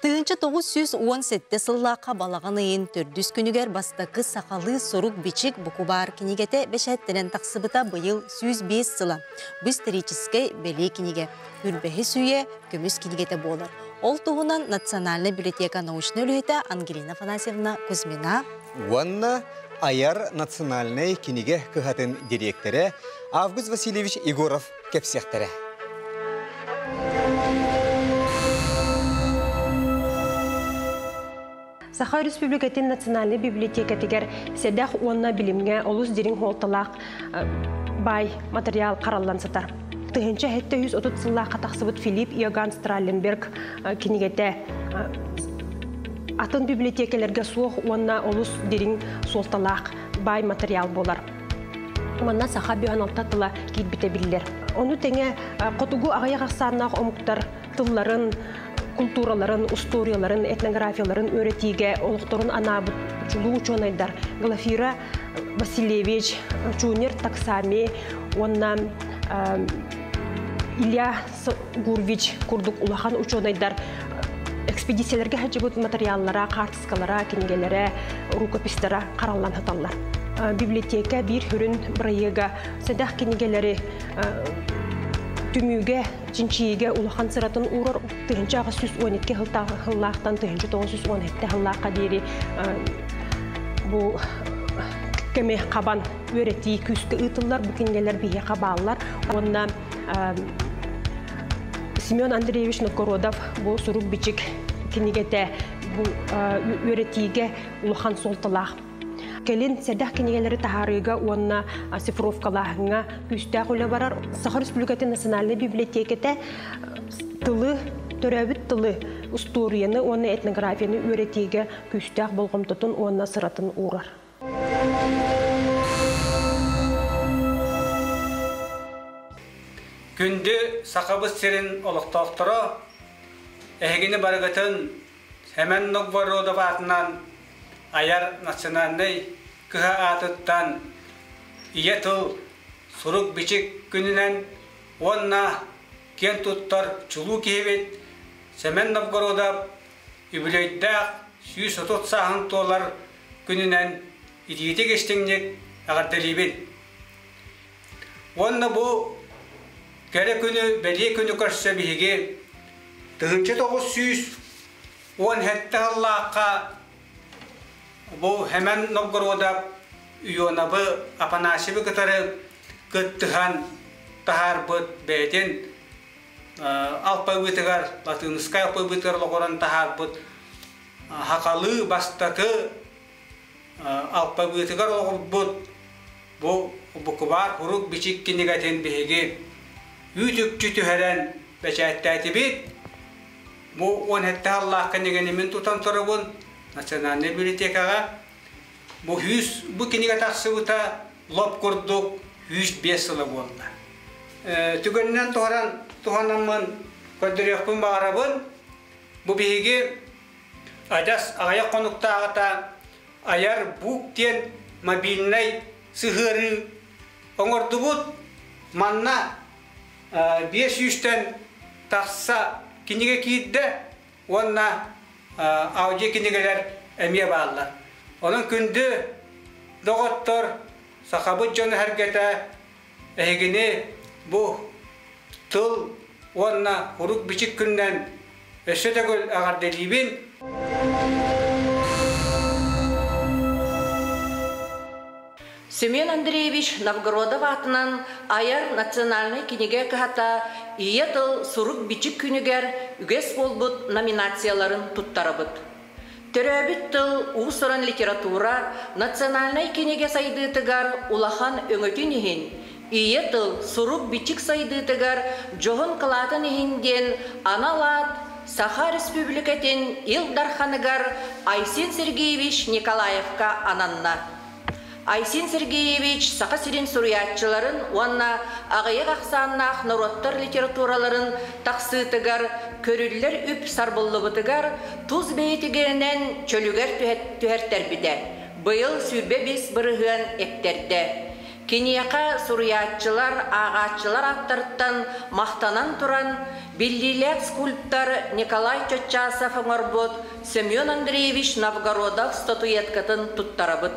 [SPEAKER 1] 1917 сыллаахха балаҕан ыйын төрдүс күнүгэр бастакы сахалыы сурук-бичик букубаар кинигэтэ бэчээттэнэн тахсыбыта быйыл 105 сыла. Бу историческай бэлиэ кинигэ Үрбэһис үйэ көмүс кинигэтэ буолар. Ол туһунан Национальнай библиотека научнай үлэһитэ Ангелина Афанасьевна Кузьмина
[SPEAKER 2] уонна Айар национальнай кинигэ кыһатын дириэктэрэ Август Васильевич Егоров кэпсиэхтэрэ.
[SPEAKER 3] Саха Өрөспүүбүлүкэтин национальнай библиотекатыгар сэдэх уонна билимҥэ олус дириҥ суолталаах баай материал хараллан сытар. 1730 сыллаахха тахсыбыт Филипп Иоганн Стралленберг кинигэтэ атын библиотекаларга суох уонна олус дириҥ суолталаах баай материал буолар. Манна саха 56 тыла киирбитэ биллэр. Ону тэҥэ хотугу аҕыйах ахсааннаах омуктар тылларын, култуураларын, устуоруйаларын, этнографияларын үөрэтиигэ олохторун анаабыт чулуу учуонайдар Глафира Васильевич, Чунер Таксами уонна Илья Гурвич курдук улахан учуонайдар экспедицияларга сылдьыбыт материаллара, хаартыскалара, кинигэлэрэ, рукопистара хараллан сыталлар. Библиотека биир сүрүн бырайыага сэдэх кинигэлэри түмүүгэ, чинчийиигэ улахан сыратын уурар 1812 сыллаахтан 1917 сыллаахха диэри бу кэми хабан үөрэтии күүскэ ыытыллар. Бу кинигэлэр биһиэхэ бааллар. Уонна Семен Андреевич Новгородов бу сурук-бичик кинигэтэ бу үөрэтиигэ улахан суолталаах. Кэлин сэдэх кинигэлэри таһаарыыга уонна цифровкалааһыҥҥа күүстээх үлэ барар. Саха Республикатын национальнай библиотеката тылы, төрөөбүт тылы, устуоруйаны уонна этнографияны үөрэтиигэ күүстээх болҕомтотун уонна сыратын уурар.
[SPEAKER 22] Күндү Сахабыт сирин олохтоохторо, эһигини барыгытын Сэмэн Новгородов аатынан айар национальнай кыһа аатыттан Ийэ тыл сурук-бичик күнүнэн уонна киэн туттар чулуу киһибит Сэмэн Новгородов үбүлүөйдээх 130 сааһын туолар күнүнэн итиитик-истиҥник эҕэрдэлиибин. Уонна бу кэрэ күнү, бэлиэ күнү көрсө биһиги 1917 сыллаахха бу Хэмэн Новгородов Ионовы Афанасьевы кытары кыттыһан таһаарбыт бэйэтин алпабыытыгар, латыыныскай алпабыытыгар олоҕуран таһаарбыт хахалыы бастакы алпабыытыгар олоҕурбут бу букубаар урук бичик кинигэтин биһиги үүт-үкчү түһэрэн бэчээттээтибит. Бу 17 сыллаах кинигэни мин тутан турабын Национальнай библиотекаҕа. Бу 100 бу кинигэ тахсыбыта лоп курдук 105 сыла буолла. Түгэнинэн туһаран туһанаммын көрдөрүөхпүн баҕарабын. Бу биһиги адьас аҕыйах хонуктааҕыта Айар Бук диэн мобильнай сыһыарыы оҥордубут. Манна 500-тэн тахса кинигэ киирдэ уонна аудио кинигэлэр эмиэ бааллар. Онон күндү доҕоттор, сахабыт дьоно-сэргэтэ эһигини бу тыл уонна урук-бичик күнүнэн өссө төгүл эҕэрдэлиибин.
[SPEAKER 23] Семен Андреевич Новгородов аатынан айар национальнай кинигэ кыһата Ийэ тыл сурук-бичик күнүгэр үгэс буолбут номинацияларын туттарабыт. Төрөөбүт тыл уус-уран литература национальнай кинигэ сайдыытыгар улахан өҥөтүн иһин Ийэ тыл сурук-бичик сайдыытыгар дьоһун кылаатын иһин диэн анал аат Саха Республикатын Ил Дарханыгар Айсен Сергеевич Николаевка ананна. Айсен Сергеевич Саха сирин суруйааччыларын уонна аҕыйах ахсааннаах норуоттар литератураларын тахсыытыгар көрүллэр үп сарбыллыбытыгар тус бэйэтигэринэн чөлүгэр түһэртэрбитэ. Быйыл 25% эптэрдэ. Киниэхэ суруйааччылар, ааҕааччылар ааттарыттан махтанан туран, биллиилээх скульптор Николай Чоччасов оҥорбут Семен Андреевич Новгородов статуэткатын туттарабыт.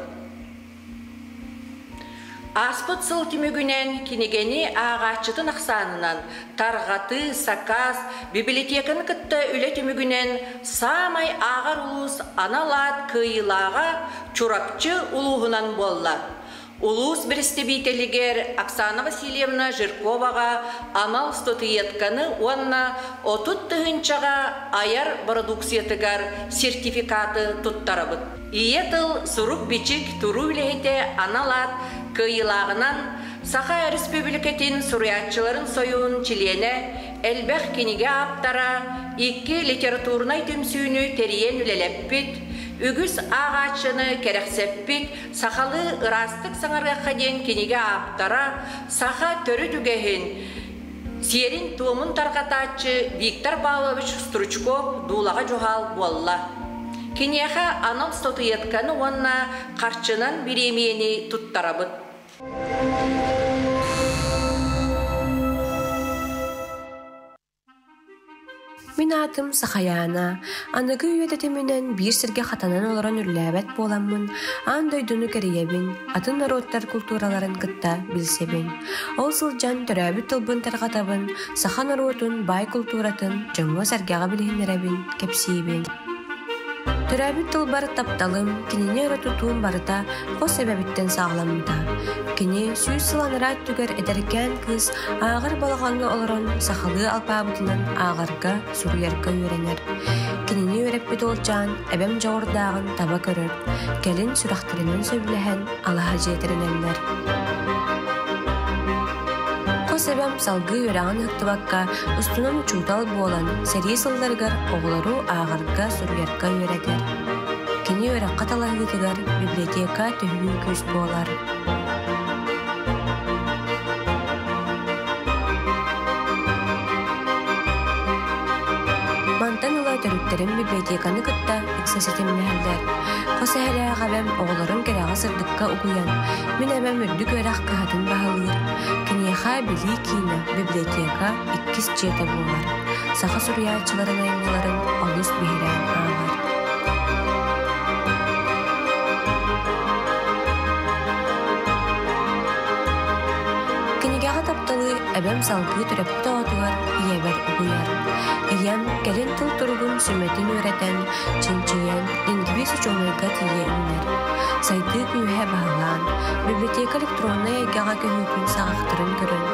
[SPEAKER 23] Ааспыт сыл түмүгүнэн кинигэни ааҕааччытын ахсаанынан тарҕатыы, сакаас, библиотеканы кытта үлэ түмүгүнэн саамай ааҕар улуус анал аат кыайыылааҕа Чурапчы улууһунан буолла. Улуус бэрэстэбиитэлигэр Оксана Васильевна Жирковаҕа анал статуэтканы уонна 30 тыһыынчаҕа айар бородууксуйатыгар сертификаты туттарабыт. Ийэ тыл сурук-бичик туруу үлэһитэ анал аат кыайыылааҕынан Саха Өрөспүүбүлүкэтин суруйааччыларын сойууһун чилиэнэ, элбэх кинигэ ааптара, икки литературнай түмсүүнү тэрийэн үлэлэппит, үгүс ааҕааччыны кэрэхсэппит сахалыы ыраастык саҥарыахха диэн кинигэ ааптара, саха төрүт үгэһин, сиэрин-туомун тарҕатааччы Виктор Павлович Стручков дуулаҕа дьуһаал буолла. Киниэхэ анал статуэтканы уонна харчынан бириэмийэни туттарабыт.
[SPEAKER 4] Мин аатым Сахайаана. Аныгы үйэ тэтиминэн биир сиргэ хатанан олорон үллээбэт буоламмын, аан дойдуну кэрийэбин, атын норуоттар култуураларын кытта билсэбин. Ол сылдьан төрөөбүт тылбын тарҕатабын, саха норуотун баай култууратын дьоҥҥо-сэргэҕэ билиһиннэрэбин, кэпсиибин. Төрөөбүт тылбар тапталым, кинини өрө тутуум барыта хос эбэбиттэн саҕаламмыта. Кини 100 сыл анараа өттүгэр эдэркээн кыыс ааҕар балаҕаҥҥа олорон сахалыы алпаабытынан ааҕарга, суруйарга үөрэнэр. Кинини үөрэппит уолчаан эбэм дьоҕурдааҕын таба көрөр, кэлин сүрэхтэринэн сөбүлэһэн алаһа дьиэтэринэллэр. Хос эбэм салгыы үөрэҕин ыһыктыбакка, устунан учуутал буолан, сэрии сылларыгар оҕолору ааҕарга, суруйарга үөрэтэр. Кини үөрэххэ талаһыытыгар библиотека төһүү күүс буолар. Мантан ыла төрүттэрим библиотеканы кытта ыкса ситимнэһэллэр. Хос эһэлээх эбэм оҕолорун кэрэҕэ-сырдыкка угуйан, мин эбэм үрдүк үөрэх кыһатын баһылыыр. Киниэхэ билии киинэ, библиотека иккис дьиэтэ буолар. Саха суруйааччыларын айымньыларын олус биһирээн ааҕар. Кинигэҕэ тапталы эбэм салгыы төрөппүт оҕотугар ийэбэр угуйар. Ийэм кэлин тыл туругун сүмэтин үөрэтэн, чинчийэн, лингвист учуонайга тиийэ үүнэр. Сайдыы күүһэ баһылаан, библиотека электроннай эйгэҕэ көһүүтүн саҕахтарын көрөн,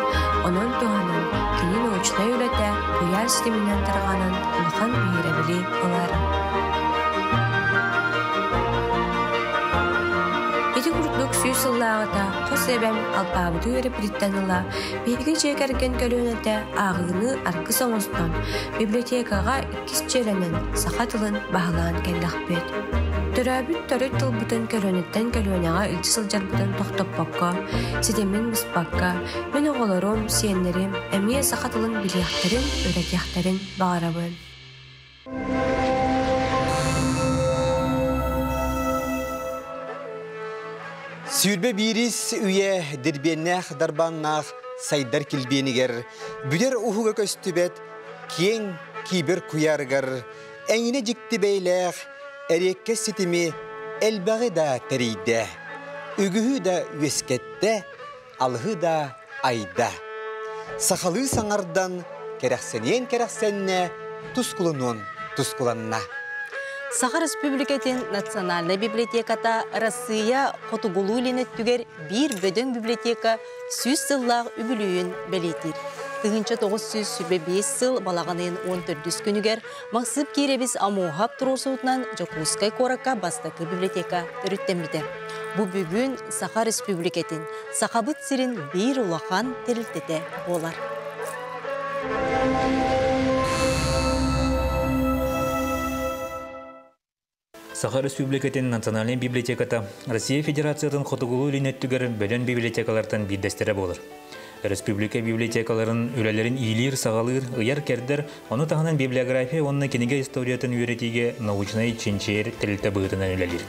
[SPEAKER 4] онон туһанан кини научнай үлэтэ куйаар ситиминэн тарҕанан улахан биһирэбили ылар. Ити курдук 100 сыллааҕыта хос эбэм алпаабыты үөрэппититтэн ыла биһиги дьиэ кэргэн көлүөнэтэ ааҕыыны аргыс оҥостон библиотекаҕа иккис дьиэлэнэн саха тылын баһылаан кэллэхпит. Төрөөбүт төрүт тылбытын көлүөнэттэн көлүөнэҕэ илдьэ сылдьарбытын тохтоппокко, ситимин быспакка, мин оҕолорум, сиэннэрим эмиэ саха тылын билиэхтэрин, үөрэтиэхтэрин баҕарабын.
[SPEAKER 2] Сүүрбэ биирис үйэ дирбиэннээх дарбааннаах сайдар килбиэнигэр бүтэр уһуга көстүбэт киэҥ кибер куйаарыгар эҥинэ дьикти бэйэлээх эриэккэс ситими элбэҕи да тэрийдэ, үгүһү да үөскэттэ, алыһы да айда. Сахалыы саҥардан кэрэхсэниэн кэрэхсэннэ, тускулунуон тускуланна.
[SPEAKER 1] Саха Республикатын национальнай библиотеката Россия хотугулуу-илин өттүгэр биир бөдөҥ библиотека 100 сыллаах үбүлүөйүн бэлиэтиир. 1925 сыл балаҕан ыйын 14 күнүгэр Махсып Киирэбис Амуоһап туруорсуутунан Дьокуускай куоракка бастакы библиотека төрүттэммитэ. Бу бүгүн Саха Республикатын, Сахабыт сирин биир улахан тэрилтэтэ буолар.
[SPEAKER 5] Саха Республикатын Национальнай библиотеката Россия Федерациятын хотугулуу-илин өттүгэр бөдөҥ библиотекалартан биирдэстэрэ буолар. Республика библиотекаларын үлэлэрин иилиир-саҕалыыр, ыйар-кэрдэр, ону таһынан библиография уонна кинигэ историятын үөрэтиигэ научнай чинчийэр тэрилтэ быһыытынан үлэлиир.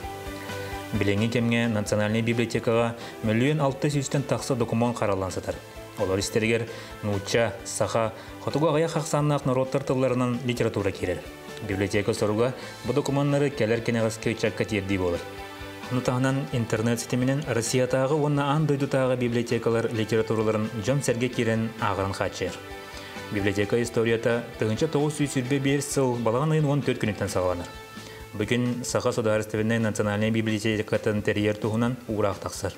[SPEAKER 5] Билиҥҥи кэмҥэ Национальнай библиотекаҕа мөлүйүөн 600-тэн тахса докумуон хараллан сытар. Олор истэригэр нуучча, саха, хотугу аҕыйах ахсааннаах норуоттар тылларынан литература киирэр. Библиотека соруга бу докумуоннары кэлэр кэнэҕэски ыччакка тиэрдии буолар. Ону таһынан интернет ситиминэн Россиятааҕы уонна аан дойдутааҕы библиотекалар литератураларын дьон-сэргэ киирэн ааҕарын хааччыйар. Библиотека историята 1925 сыл балаҕан ыйын 14 күнүттэн саҕаланар. Бүгүн Саха судаарыстыбаннай национальнай библиотекатын тэрийэр туһунан уураах тахсар.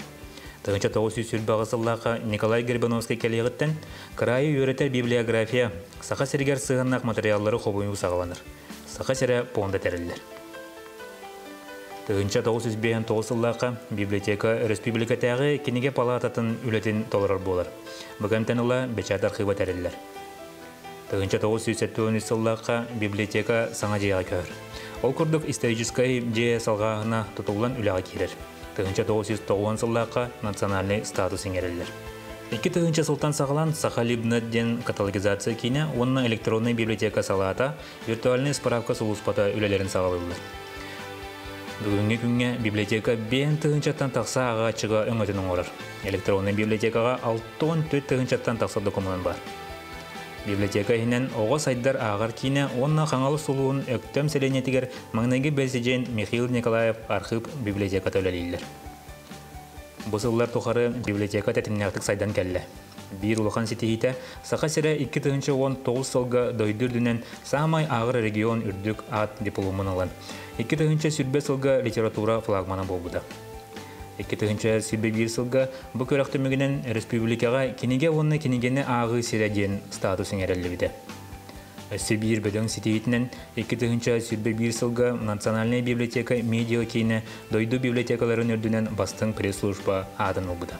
[SPEAKER 5] 1928 сыллаахха Николай Гребановский кэлиэҕиттэн кыраайы үөрэтэр библиография Саха сиригэр сыһыаннаах материаллары хомуйуу саҕаланар. Саха сирэ пуонда тэриллэр. 1959 сыллаахха библиотека өрөспүүбүлүкэтээҕи кинигэ палаататын үлэтин толорор буолар. Бу кэмтэн ыла бэчээт архыыба тэриллэр. 1973 сыллаахха библиотека саҥа дьиэҕэ көһөр. Ол курдук историческай дьиэ салҕааһына тутуллан үлэҕэ киирэр. 1990 сыллаахха национальнай статус иҥэриллэр. 2000 сылтан саҕалаан Саха Либнет диэн каталогизация киинэ уонна электроннай библиотека салаата виртуальнай справка сулууспата үлэлэрин саҕалыыллар. Бүгүҥҥү күҥҥэ библиотека 5 тыһыынчаттан тахса ааҕааччыга өҥөтүн оҥорор. Электроннай библиотекаҕа 64 тыһыынчаттан тахса докумуон баар. Библиотека иһинэн оҕо сайдар ааҕар киинэ уонна Хаҥалас улууһун Өктөм сэлиэнньэтигэр маҥнайгы бэрэсидьиэн Михаил Николаев архыып библиотеката үлэлииллэр. Бу сыллар тухары библиотека тэтимнээхтик сайдан кэллэ. Биир улахан ситиһиитэ Саха сирэ 2019 сылга дойду үрдүнэн саамай ааҕар регион үрдүк аат дипломун ылан, 2020 сылга литература флагмана буолбута. 2021 сылга бу күрэх түмүгүнэн республикаҕа кинигэ уонна кинигэни ааҕыы сирэ диэн статус иҥэриллибитэ. Өссө биир бөдөҥ ситиһиитинэн 2021 сылга Национальная библиотека медиа киинэ дойду библиотекаларын үрдүнэн бастыҥ пресс-служба аатын ылбыта.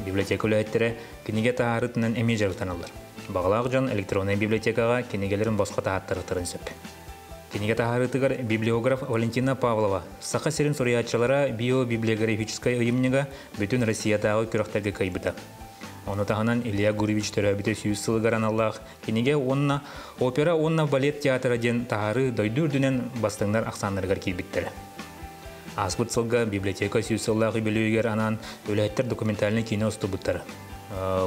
[SPEAKER 5] Библиотека үлэһиттэрэ кинигэ таһаарытынан эмиэ дьарыктаналлар. Баҕалаах дьон электроннай библиотекаҕа кинигэлэрин босхо таһааттарыахтарын сөп. Кинигэ таһаарыытыгар библиограф Валентина Павлова Саха сирин суруйааччылара биобиблиографическай ыйымньыга бүтүн Россиятааҕы күрэхтэргэ кыайбыта. Ону таһынан Илья Гурьевич төрөөбүтэ 100 сылыгар аналлаах кинигэ уонна опера уонна балет театра диэн таһаарыы дойду үрдүнэн бастыҥнар ахсааннарыгар киирбиттэрэ. Ааспыт сылга библиотека 100 сыллаах үбүлүөйүгэр анаан үлэһиттэр документальнай киинэ устубуттара.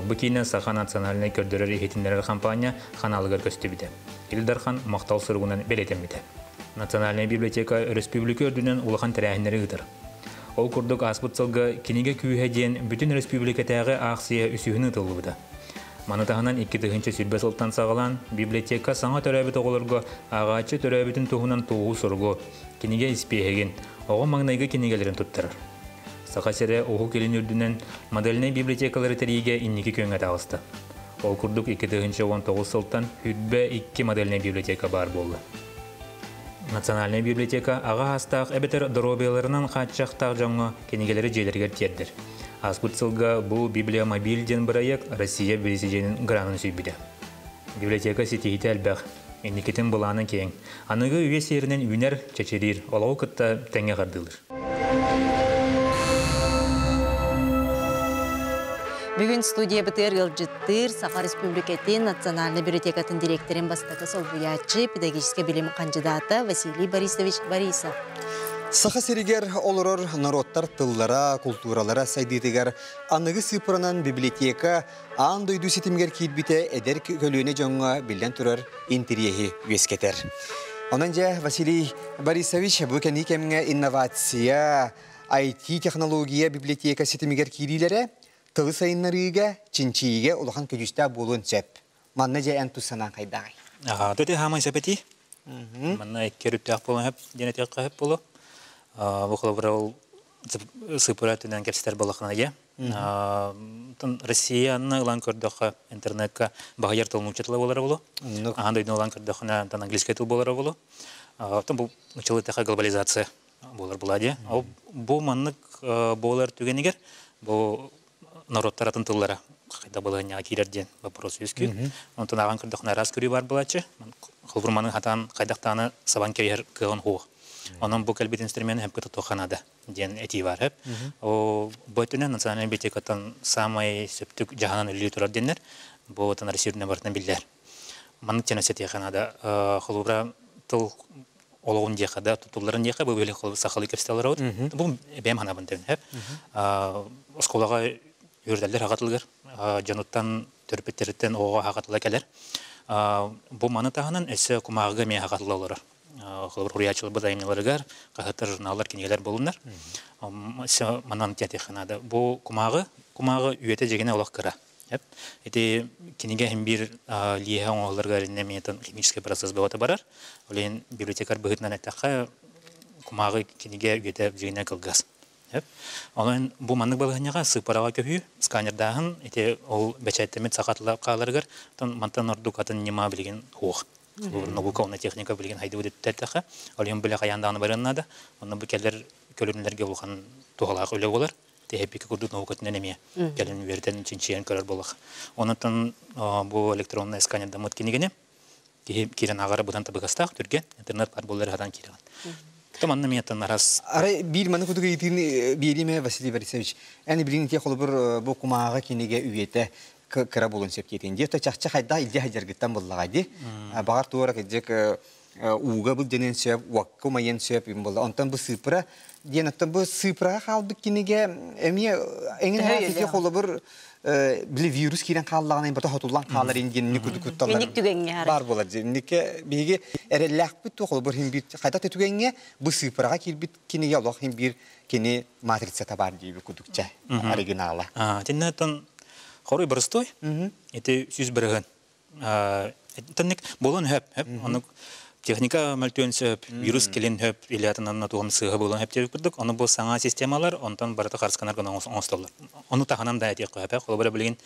[SPEAKER 5] Бу киинэ Саха национальнай көрдөрөр иһитиннэрэр хампаанньа ханаалыгар көстүбүтэ. Ил Дархан махтал суругунан бэлиэтэммитэ. Национальнай библиотека өрөспүүбүлүкэ үрдүнэн улахан тэрээһиннэри ыытар. Ол курдук ааспыт сылга Кинигэ күүһэ диэн бүтүн өрөспүүбүлүкэтээҕи аахсыйа үсүһүн ыытыллыбыта. Маны таһынан 2020 сылтан саҕалаан библиотека саҥа төрөөбүт оҕолорго ааҕааччы төрөөбүтүн туһунан туоһу суругу, кинигэ испиэһэгин, оҕо маҥнайгы кинигэлэрин туттарар. Саха сирэ Уһук Илин үрдүнэн модельнай библиотекалары тэрийиигэ инники күөҥҥэ таҕыста. Ол курдук 2019 сылтан 22 модельнай библиотека баар буолла. Национальнай библиотека аҕа саастаах эбэтэр доруобуйаларынан хааччахтаах дьоҥҥо кинигэлэри дьиэлэригэр тиэрдэр. Ааспыт сылга бу Библиомобиль диэн бырайыак Россия президенин гранын сүүйбүтэ. Библиотека ситиһиитэ элбэх, инникитин былаана киэҥ. Аныгы үйэ сиэринэн үүнэр, чэчириир, олоҕу кытта тэҥҥэ хардыылыыр.
[SPEAKER 1] Бүгүн студиябытыгар ыалдьыттыыр Саха Республикатын Национальнай библиотекатын директорын бастакы солбуйааччы, педагогическай билим хандьыдаата Василий Борисович Борисов.
[SPEAKER 2] Саха сиригэр олорор норуоттар тыллара, култууралара сайдыытыгар аныгы сыыппаранан библиотека аан дойду ситимигэр киирбитэ эдэр көлүөнэ дьоҥҥо биллэн турар интэриэһи үөскэтэр. Онон дьэ, Василий Борисович бу кэнники кэмҥэ инновация, IT-технология библиотека ситимигэр киириилэрэ тылы сайыннарыыга, чинчийиигэ улахан көдьүүстээх буолуон сөп. Манна дьэ эн тус санаан хайдаҕый?
[SPEAKER 5] Аҕата хаамай сөп Манна икки өрүттээх буолан сөп диэн этиэххэ сөп буолуо. Бу холобура ол сыыппара өттүнэн кэпсэтэр буоллаххына дьэ. Россия анна ылан көрдөххө интернетка баһыйар тыл нуучча тыла буолара буолуо. Аан дойдуну ылан көрдөххүнэ антон английскай тыл буолара буолуо. Оттон бу нууччалыы глобализация буолар була дии. Ол бу маннык буолар түгэнигэр бу норуоттар атын тыллара хайда балаһыанньаҕа киирэр диэн вопрос үөскүүр. Онтон ааҕан көрдөххүнэ араас көрүү баар буолааччы. Холобур маны хатаан хайдахтааны сабан кэбиһэр кыаҕын суох. Онон бу кэлбит инструмент сөпкө тутуохха наада диэн этии баар сөп. Бу өттүнэн национальнай библиотекаттан саамай сөптүк дьаһанан үлэлии турар диэннэр бу отон Россия үрдүнэн барытынан биллэр. Маннык диэн өссө этиэххэ наада. Холобура тыл Олоҕун диэхэ да, тутулларын диэхэ, бу били сахалыы кэпсэтэллэр эбит. Бу бэйэм санаабын тэбин хэп. Оскуолаҕа үөрдэллэр аҕатылыгар, дьонуттан, төрөппүттэриттэн оҕоҕо аҕатыла кэлэр. Бу маны таһынан өссө кумааҕыга эмиэ аҕатыла олорор. Холобур, суруйааччыларбыт айымньыларыгар, хаһыаттар, журналлар, кинигэлэр буолуннар. Өссө манан тиэтиэххэ наада. Бу кумааҕы, кумааҕы үйэтэ дьигинэ олох кыра. Ити кинигэ иһин биир лиэһэ оҥоһулларыгар иннэ эмиэ химический процесс бөҕөтө барар. Ол иһин библиотекарь быһыытынан эттэххэ, кумааҕы кинигэ үйэтэ дьиҥинэ кылгас. Онон бу маннык балаһыанньаҕа сыыппараҕа көһүү, сканердааһын ити ол бэчээттэммит саха тыла хааларыгар, мантан ордук атын ньыма билигин суох. Наука уонна техника билигин хайдыбыт эттэххэ, ол иһин бile хайаан даҕаны барыан наада. Онно бу кэлэр көлүнэлэргэ улахан туһалаах үлэ буолар. Тэһэппикки курдук наукатынан эмиэ кэлин үөрэтэн чинчийэн көрөр буоллах. Онон бу электронный сканердаммыт кинигини киһи киирэн ааҕара быдан табыгастаах түргэн интернет бар буоллар хатан киирэҕин. Тым анна миэттэн арас.
[SPEAKER 2] Арай биир маны кудук ыйытыыны биэриим Василий Борисович. Эн билигин ити холобур бу кумааҕы кинигэ үйэтэ кыра буолуон сөп диэтин. Дии чахчы хайдах илдьэ сылдьаргыттан буллаҕа дии. Баҕар туора кырдьык ууга былдьаныан сөп, уокка умайыан сөп буолла. Онтон бу сыыпыра диэн оттон бу сыыпыраҕа хаалбыт кинигэ эмиэ эҥин ити холобур били вирус киирэн хааллаҕына бата хотуллан хаалар диэн инник курдук кутталлар
[SPEAKER 1] Инник түгэҥҥэ
[SPEAKER 2] баар буолар дии. Инникке биһиги эрэллээхпит ту холобур хин биир хайдах да түгэҥҥэ бу сыыпыраҕа киирбит кинигэ олох хин биир кини матрицата баар диэби курдукча оригинала.
[SPEAKER 5] Итиннэ оттон хоруй боростуой. Ити 100%. Тэнник буолуон сөп, оннук техника мөлтүөн сөп, вирус кэлин сөп, или атынан тугум сыыһа буолуон сөп диэбит курдук. Ону бу саҥа системалар онтон барыта харысканар гына оҥостоллор. Ону таһынан да этиэххэ сөп. Холобура билигин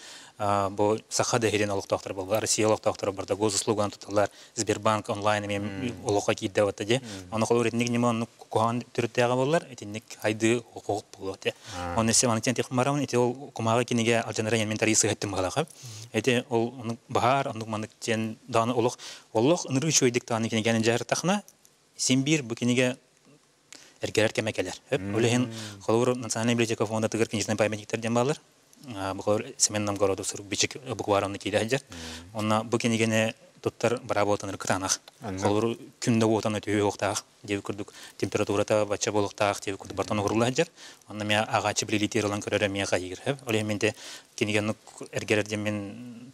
[SPEAKER 5] бу Саха да иһирин олохтоохторо буолла, Россия олохтоохторо барыта госуслуганы туталлар, Сбербанк онлайн эмиэ олоххо киирдэ батта дии. Ону холобур итинник ньыма оннук куһаҕан төрүттээҕэ буоллар, итинник хайдыы хоһук буолуо этэ. Оны се маны тиэх марамын ити ол кумааҕы кинигэ алдьанара инвентарий сыһыттым баҕалаха. Ити ол оннук баһаар, оннук маннык диэн даҕаны олох олох ынырык үчүгэйдик даҕаны кинигэни дьаһартахна син биир бу кинигэ эргэрэр кэмэ кэлэр. Ол иһин холобур Национальная библиотека фондатыгар книжный памятниктар диэн бааллар. Бу холобур Семен Новгородов сурук бичик буквара онно киирэ сылдьар. Онно бу кинигэни туттар быраабылатаныр кытаанах. Холобур күн да уотан өтүһү уохтаах диэбит курдук температурата бачча буолуохтаах диэбит курдук бартан уһурулла сылдьар. Онно эмиэ ааҕааччы билилиитигэр ылан көрөр эмиэ хайыыр. Ол иһин мин кинигэни эргэрэр диэн мин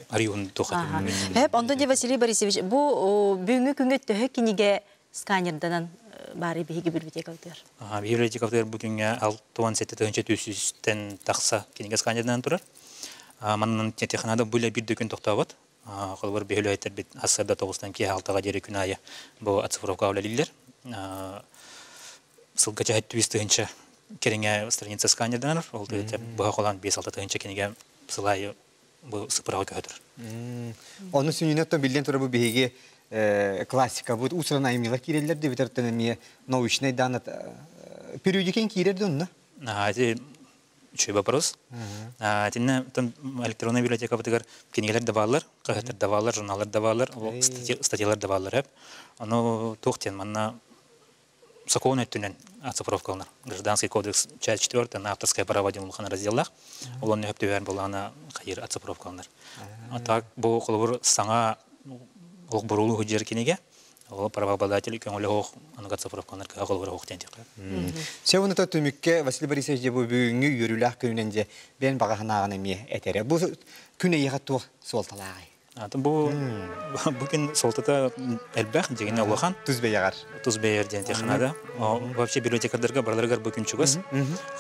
[SPEAKER 5] арыйуун туха.
[SPEAKER 1] Хэп, онтон де Василий Борисович, бу бүгүҥҥү күҥҥэ төһө кинигэ сканерданан баары биһиги библиотекабытыгар?
[SPEAKER 5] Библиотекабытыгар бу күҥҥэ 67 тыһыынча 300-тэн тахса кинигэ сканерданан турар. Манан технада бу биир да күн тохтообот. Холобур, биһи үлэһиттэрбит сарсыарда 9-тан киэһэ 6-га диэри күн аайы бу оцифровкаҕа үлэлииллэр. Сылга чаһыт 3 тыһыынча кэриҥэ страница сканерданар. Ол быһа холоон 5-6 тыһыынча кинигэ сыл аайы бу сыпыраҕа көһө турар.
[SPEAKER 2] Ону сүнньүнэн оттон биллэн турар бу биһиги классикабыт уус-уран айымньылар киирэллэр дебитэртэн эмиэ научнай даана периодикэн киирэр да онно?
[SPEAKER 5] Ити үчүгэй вопрос. Итиннэ электронная библиотекабытыгар кинигэлэр да бааллар, хаһыаттар да бааллар, журналлар да бааллар, статьялар да бааллар. Ону туох диэн манна сокуон өттүнэн оцифровкаланар. Гражданский кодекс часть 4 на авторское право диэн улахан разделлаах. Ол онно сөп түбэһэр буоллаҕына хайыр оцифровкаланар. А так бу холобур саҥа олох боруулуу сылдьар кинигэ ол правообладатель көҥүлэ суох аныгы оцифровкаланар кыһа холобура суох диэн диэххэ.
[SPEAKER 2] Сэ уонна түмүккэ Василий Борисович дьэ бу бүгүҥҥү үөрүүлээх күнүнэн дьэ бэйэн баҕа санааҕын эмиэ этэрэ. Бу күн эйиэхэ туох суолталааҕый?
[SPEAKER 5] Бу бу күн суолтата элбэх, дьиҥинэ улахан.
[SPEAKER 2] Тус бэйэҕэр.
[SPEAKER 5] Тус бэйэр диэн технада. Вообще библиотекардарга барыларыгар бу күн чугас.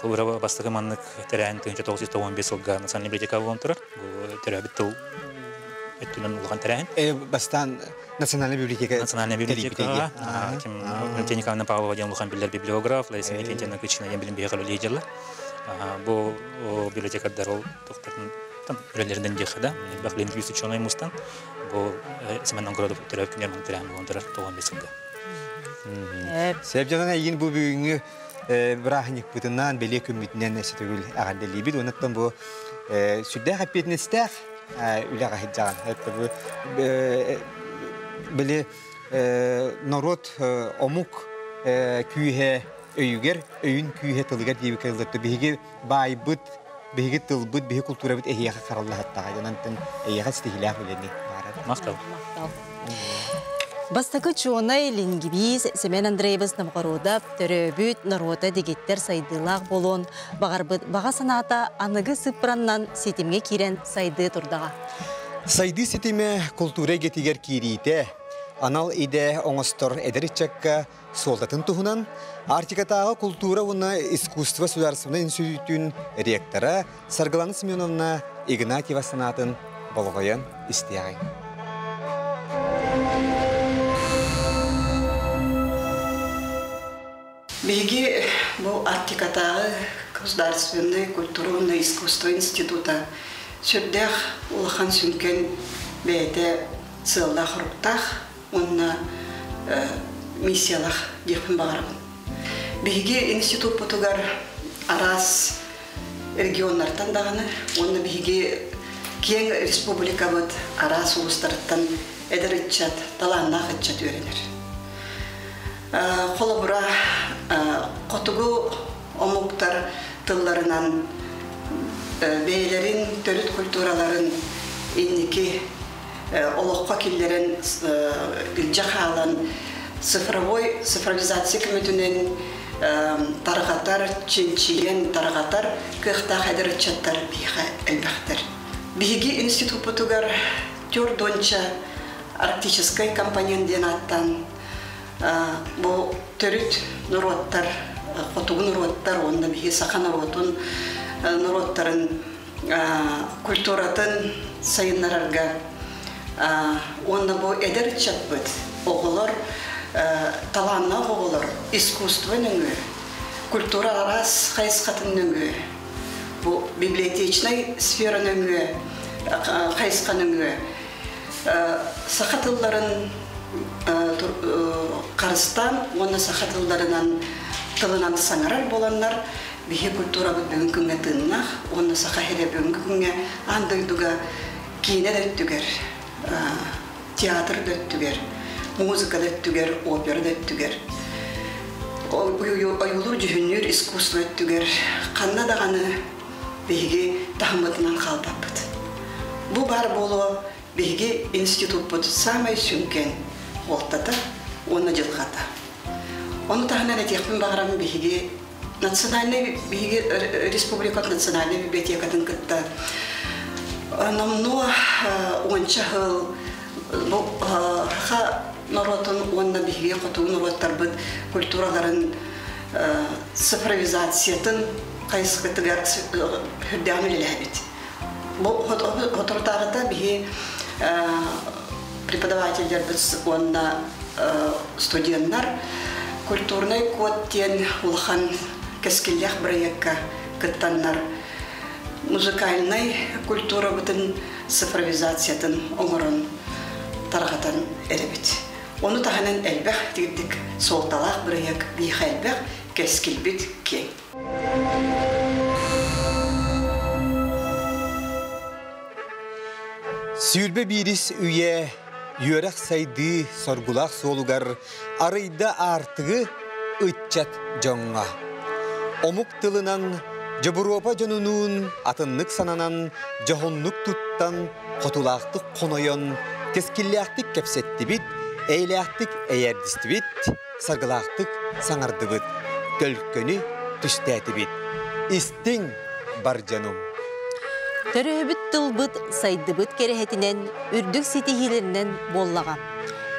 [SPEAKER 5] Холобура бастакы маннык тэрээһин 1995 сылга национальная библиотека буолан турар. Бу төрөөбүт тыл өттүнэн улахан тэрээһин.
[SPEAKER 2] Бастаан национальная библиотека
[SPEAKER 5] Национальная библиотека. Ким Валентина Николаевна Павлова диэн улахан биллэр библиограф, Лариса Викентьевна Кычина диэн билим биһиэхэ үлэлии Бу библиотекардар ол тохтотун там үлэлэринэн диэххэ да, элбэх лингвист ученый мустан бу Семен Новгородов төрөөбүт күнүгэр тэрээһин буолан турар 95 сылга.
[SPEAKER 2] Сөп дьонун эйигин бу бүгүҥҥү бырааһынньыкпытынан, бэлиэ күммүтүнэн өссө төгүл эҕэрдэлиибит. Онуттан бу сүрдээх эппиэтинэстээх үлэҕэ сылдьаҕын. Это бу били норуот омук күүһэ өйүгэр, өйүн күүһэ тылыгар диэбиккэ дылы биһиги баайбыт, биһиги тылбыт, биһиги култуурабыт эһиэхэ хараллаһаттаҕа. Онон эйиэхэ ситиһиилээх үлэни баарар.
[SPEAKER 5] Махтал.
[SPEAKER 1] Махтал. Бастакы чуонай лингвист Семен Андреевич Новгородов төрөөбүт норуота дэгиттэр сайдыылаах буолуон баҕарбыт баҕа санаата аныгы сыппыраннан ситимҥэ киирэн сайдыы турдаҕа.
[SPEAKER 2] Сайдыы ситимэ култуура эйгэтигэр киириитэ, анал идэ оҥостор эдэр ыччакка суолтатын туһунан Арктикатааҕы култуура уонна искусство судаарыстыбаннай институтун ректора Саргылана Семеновна Игнатьева санаатын болҕойон истиэҕиҥ.
[SPEAKER 6] Биһиги бу Арктикатааҕы государственнай культура уонна искусство института сүрдээх улахан сүҥкэн бэйэтэ сыаллаах-соруктаах уонна миссиялаах диэхпин баҕарабын. Биһиги институппутугар араас регионнартан даҕаны уонна биһиги киэҥ республикабыт араас улуустарыттан эдэр ыччат, талааннаах ыччат үөрэнэр. Холобура, хотугу омуктар тылларынан бэйэлэрин төрүт культураларын инники олоххо киллэрэн илдьэ хаалан цифровой цифровизация көмөтүнэн тарҕатар, чинчийэн тарҕатар кыахтаах эдэр ыччаттар биһиэхэ элбэхтэр. Биһиги институппутугар Тюрдонча арктическай компонент диэн ааттаан бу төрүт норуоттар, хотугу норуоттар уонна биһиги саха норуотун норуоттарын культуратын сайыннарарга уонна бу эдэр ыччаппыт оҕолор талааннаах оҕолор искусство нөҥүө культура араас хайысхатын нөҥүө бу библиотечнай сфера нөҥүө хайысха нөҥүө саха тылларын харыстаан уонна саха тылларынан тылынан саҥарар буоланнар биһи культурабыт бүгүн күҥҥэ тыыннаах уонна саха сирэ бүгүҥкү күҥҥэ аан дойдуга киинэ да өттүгэр, театр да өттүгэр, музыка да өттүгэр, опера да өттүгэр, ойуулуур-дьүһүннүүр искусство өттүгэр ханна даҕаны биһиги таһыммытынан хаалбаппыт. Бу баар буолуо биһиги институппут саамай сүҥкэн уолтата уонна дьылҕата. Ону таһынан этиэхпин баҕарабын биһиги национальнай биһиги республикат национальнай библиотекатын кытта номнуо уонча сыл бу саха норуотун уонна биһиги хотугу норуоттарбыт культураларын цифровизациятын хайысхатыгар сүрдээҕин үлэлээбит. Бу соторутааҕыта биһи преподавателлэрбит уонна студеннар культурнай код диэн улахан кэскиллээх бырайыакка кыттаннар музыкальнай культурабытын цифровизациятын оҥорон тарҕатан эрэбит. Ону таһынан элбэх тигирдик суолталаах бырайыак биһиэхэ элбэх, кэскилбит киэҥ.
[SPEAKER 2] Сүүрбэ биирис үйэ үөрэх сайдыы соргулаах суолугар арыйда аартыгы ыччат дьоҥҥо. Омук тылынан Дьобуруопа дьонунуун атыннык сананан, дьоһуннук туттан, хотулаахтык хонойон, кэскиллээхтик кэпсэттибит, эйэлээхтик эйээрдистибит, саргылаахтык саҥардыбыт, төлкөнү түстээтибит. Истиҥ, бар дьонум!
[SPEAKER 1] Төрөөбүт тылбыт сайдыбыт кэрэһэтинэн, үрдүк ситиһиилэринэн буоллаҕа.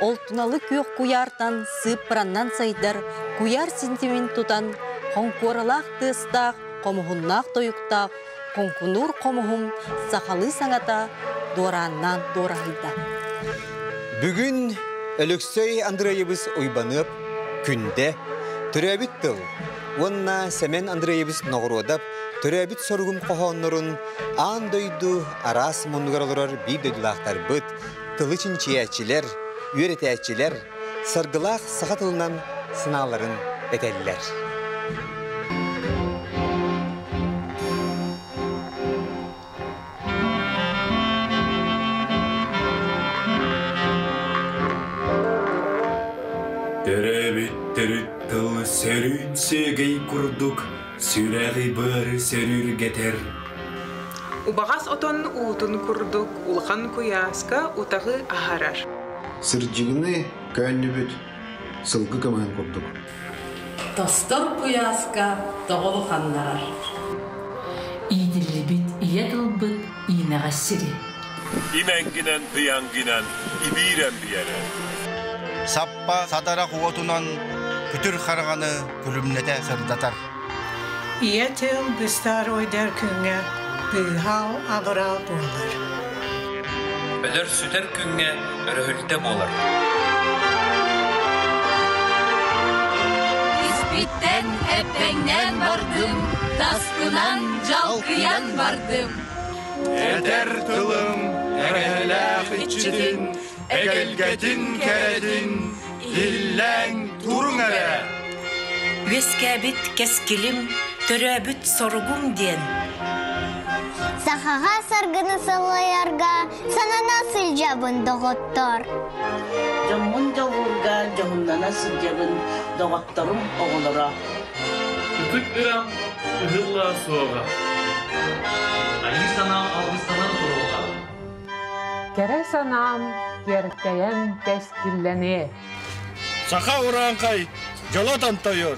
[SPEAKER 1] Ол туналы күөх куйаартан сыыппараннан сайдар куйаар синтимин тутан, хоҥкуоралаах тыастаах, хомуһуннаах тойуктаах хоҥкунуур хомуһум сахалыы саҥата дуорааннаан дуораһыйда.
[SPEAKER 2] Бүгүн Өлөксөй Андреевич Уйбаныап Күндэ төрөөбүт тыл уонна Сэмэн Андреевич Ноҕуруодап төрөөбүт соругум хоһооннорун аан дойду араас муннугар олорор биир дойдулаахтарбыт, тылы чинчийээччилэр, үөрэтээччилэр саргылаах саха тылынан санааларын этэллэр.
[SPEAKER 11] Төрөөбүт төрүт тыл сөрүүн сүөгэй курдук сүрэҕи быары сөрүүргэтэр.
[SPEAKER 15] Убаҕас отон уутун курдук улахан куйааска утаҕы аһарар.
[SPEAKER 7] Сырдьыгыны Көөнньүбүт сылгы кымыһын курдук.
[SPEAKER 8] Тостор куйааска тоҕолу ханнарар.
[SPEAKER 20] Иитиллибит ийэ тылбыт иинэҕэс сири.
[SPEAKER 14] Имэҥгинэн быйаҥгынан ибиирэн биэрэр.
[SPEAKER 9] Саппа садарах уотунан күтүр хараҥаны күлүмнэтэ сырдатар.
[SPEAKER 10] Ийэ тыл быстар ойдар күҥҥэ быыһал абырал буолар.
[SPEAKER 24] Өлөр-сүтэр күҥҥэ өрөһүлтэ буолар.
[SPEAKER 25] Испиттэн эппэҥнээн бардым, таспынан дьалкыйан бардым.
[SPEAKER 14] Эдэр тылым эрэһэлээх иччитин, эгэлгэтин кэрэтин, иллэҥ туруҥ эрэ!
[SPEAKER 26] Үөскээбит кэскилим, төрөөбүт соругум диэн.
[SPEAKER 27] Сахаҕа саргыны салайарга санана сылдьабын, доҕоттор.
[SPEAKER 28] Дьоммун дьолуурга дьоһуннана сылдьабын, доҕотторум оҕолоро.
[SPEAKER 29] Ытык ырам ыһыллыа суоҕа.
[SPEAKER 30] Айыы санаам алгыстанан туруоҕа.
[SPEAKER 31] Кэрэ санаам киэркэйэн кэскиллэниэ.
[SPEAKER 9] Саха урааҥхай дьоло томтойор.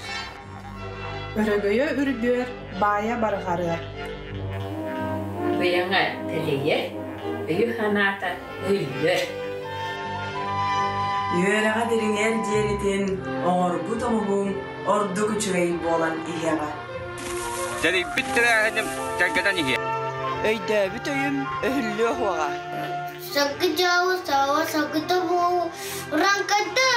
[SPEAKER 15] Өрөгөйө үрдүөр, баайа барҕарыар.
[SPEAKER 32] Быйаҥа тэлэйэр, өйө-санаата өйүллэр.
[SPEAKER 33] Үөрэҕэ дириҥэр диэритин оҥорбут оҥоһуҥ ордук үчүгэй буолан иһиэҕэ.
[SPEAKER 24] Тэрийбит тэрээһиним тэлгэтэн иһиэ.
[SPEAKER 33] Өйдөөбүт өйүм өһүллүө суоҕа.
[SPEAKER 27] Сакы дьаабы саба сакыта буолу уранкады!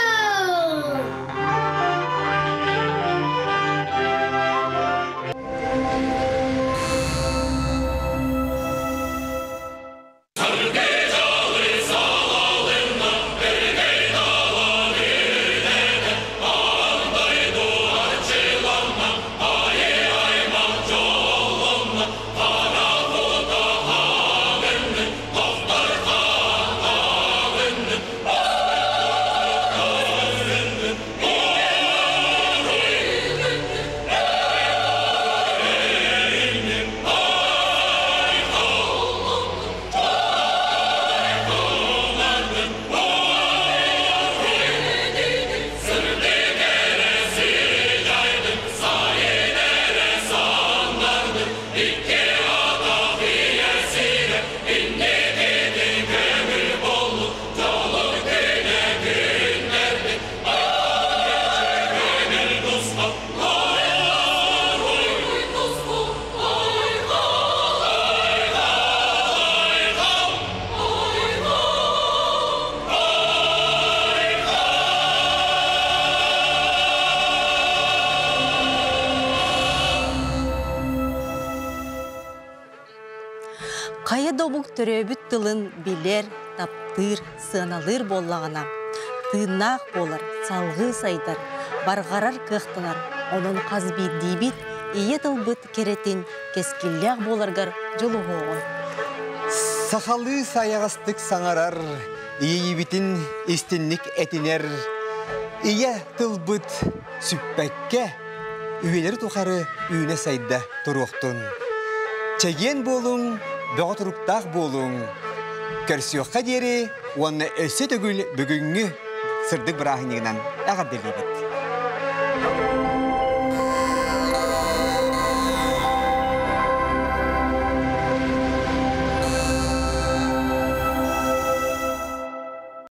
[SPEAKER 1] Хайа да омук төрөөбүт тылын билэр, таптыыр, сыаналыыр буоллаҕына, тыыннаах буолар, салҕыы сайдар, барҕарар кыахтанар. Онон хас биирдиибит ийэ тылбыт кэрэтин кэскиллээх буоларгар дьулуһуоҕун.
[SPEAKER 2] Сахалыы сайаҕастык саҥарар, иэйиибитин истинник этинэр, ийэ тылбыт сүппэккэ, үйэлэри тухары үүнэ-сайда туруохтун. Чэгиэн буолуҥ, бөҕө туруктаах буолуҥ. Көрсүөххэ диэри уонна өссө төгүл бүгүҥҥү сырдык бырааһынньыгынан эҕэрдэлиибит.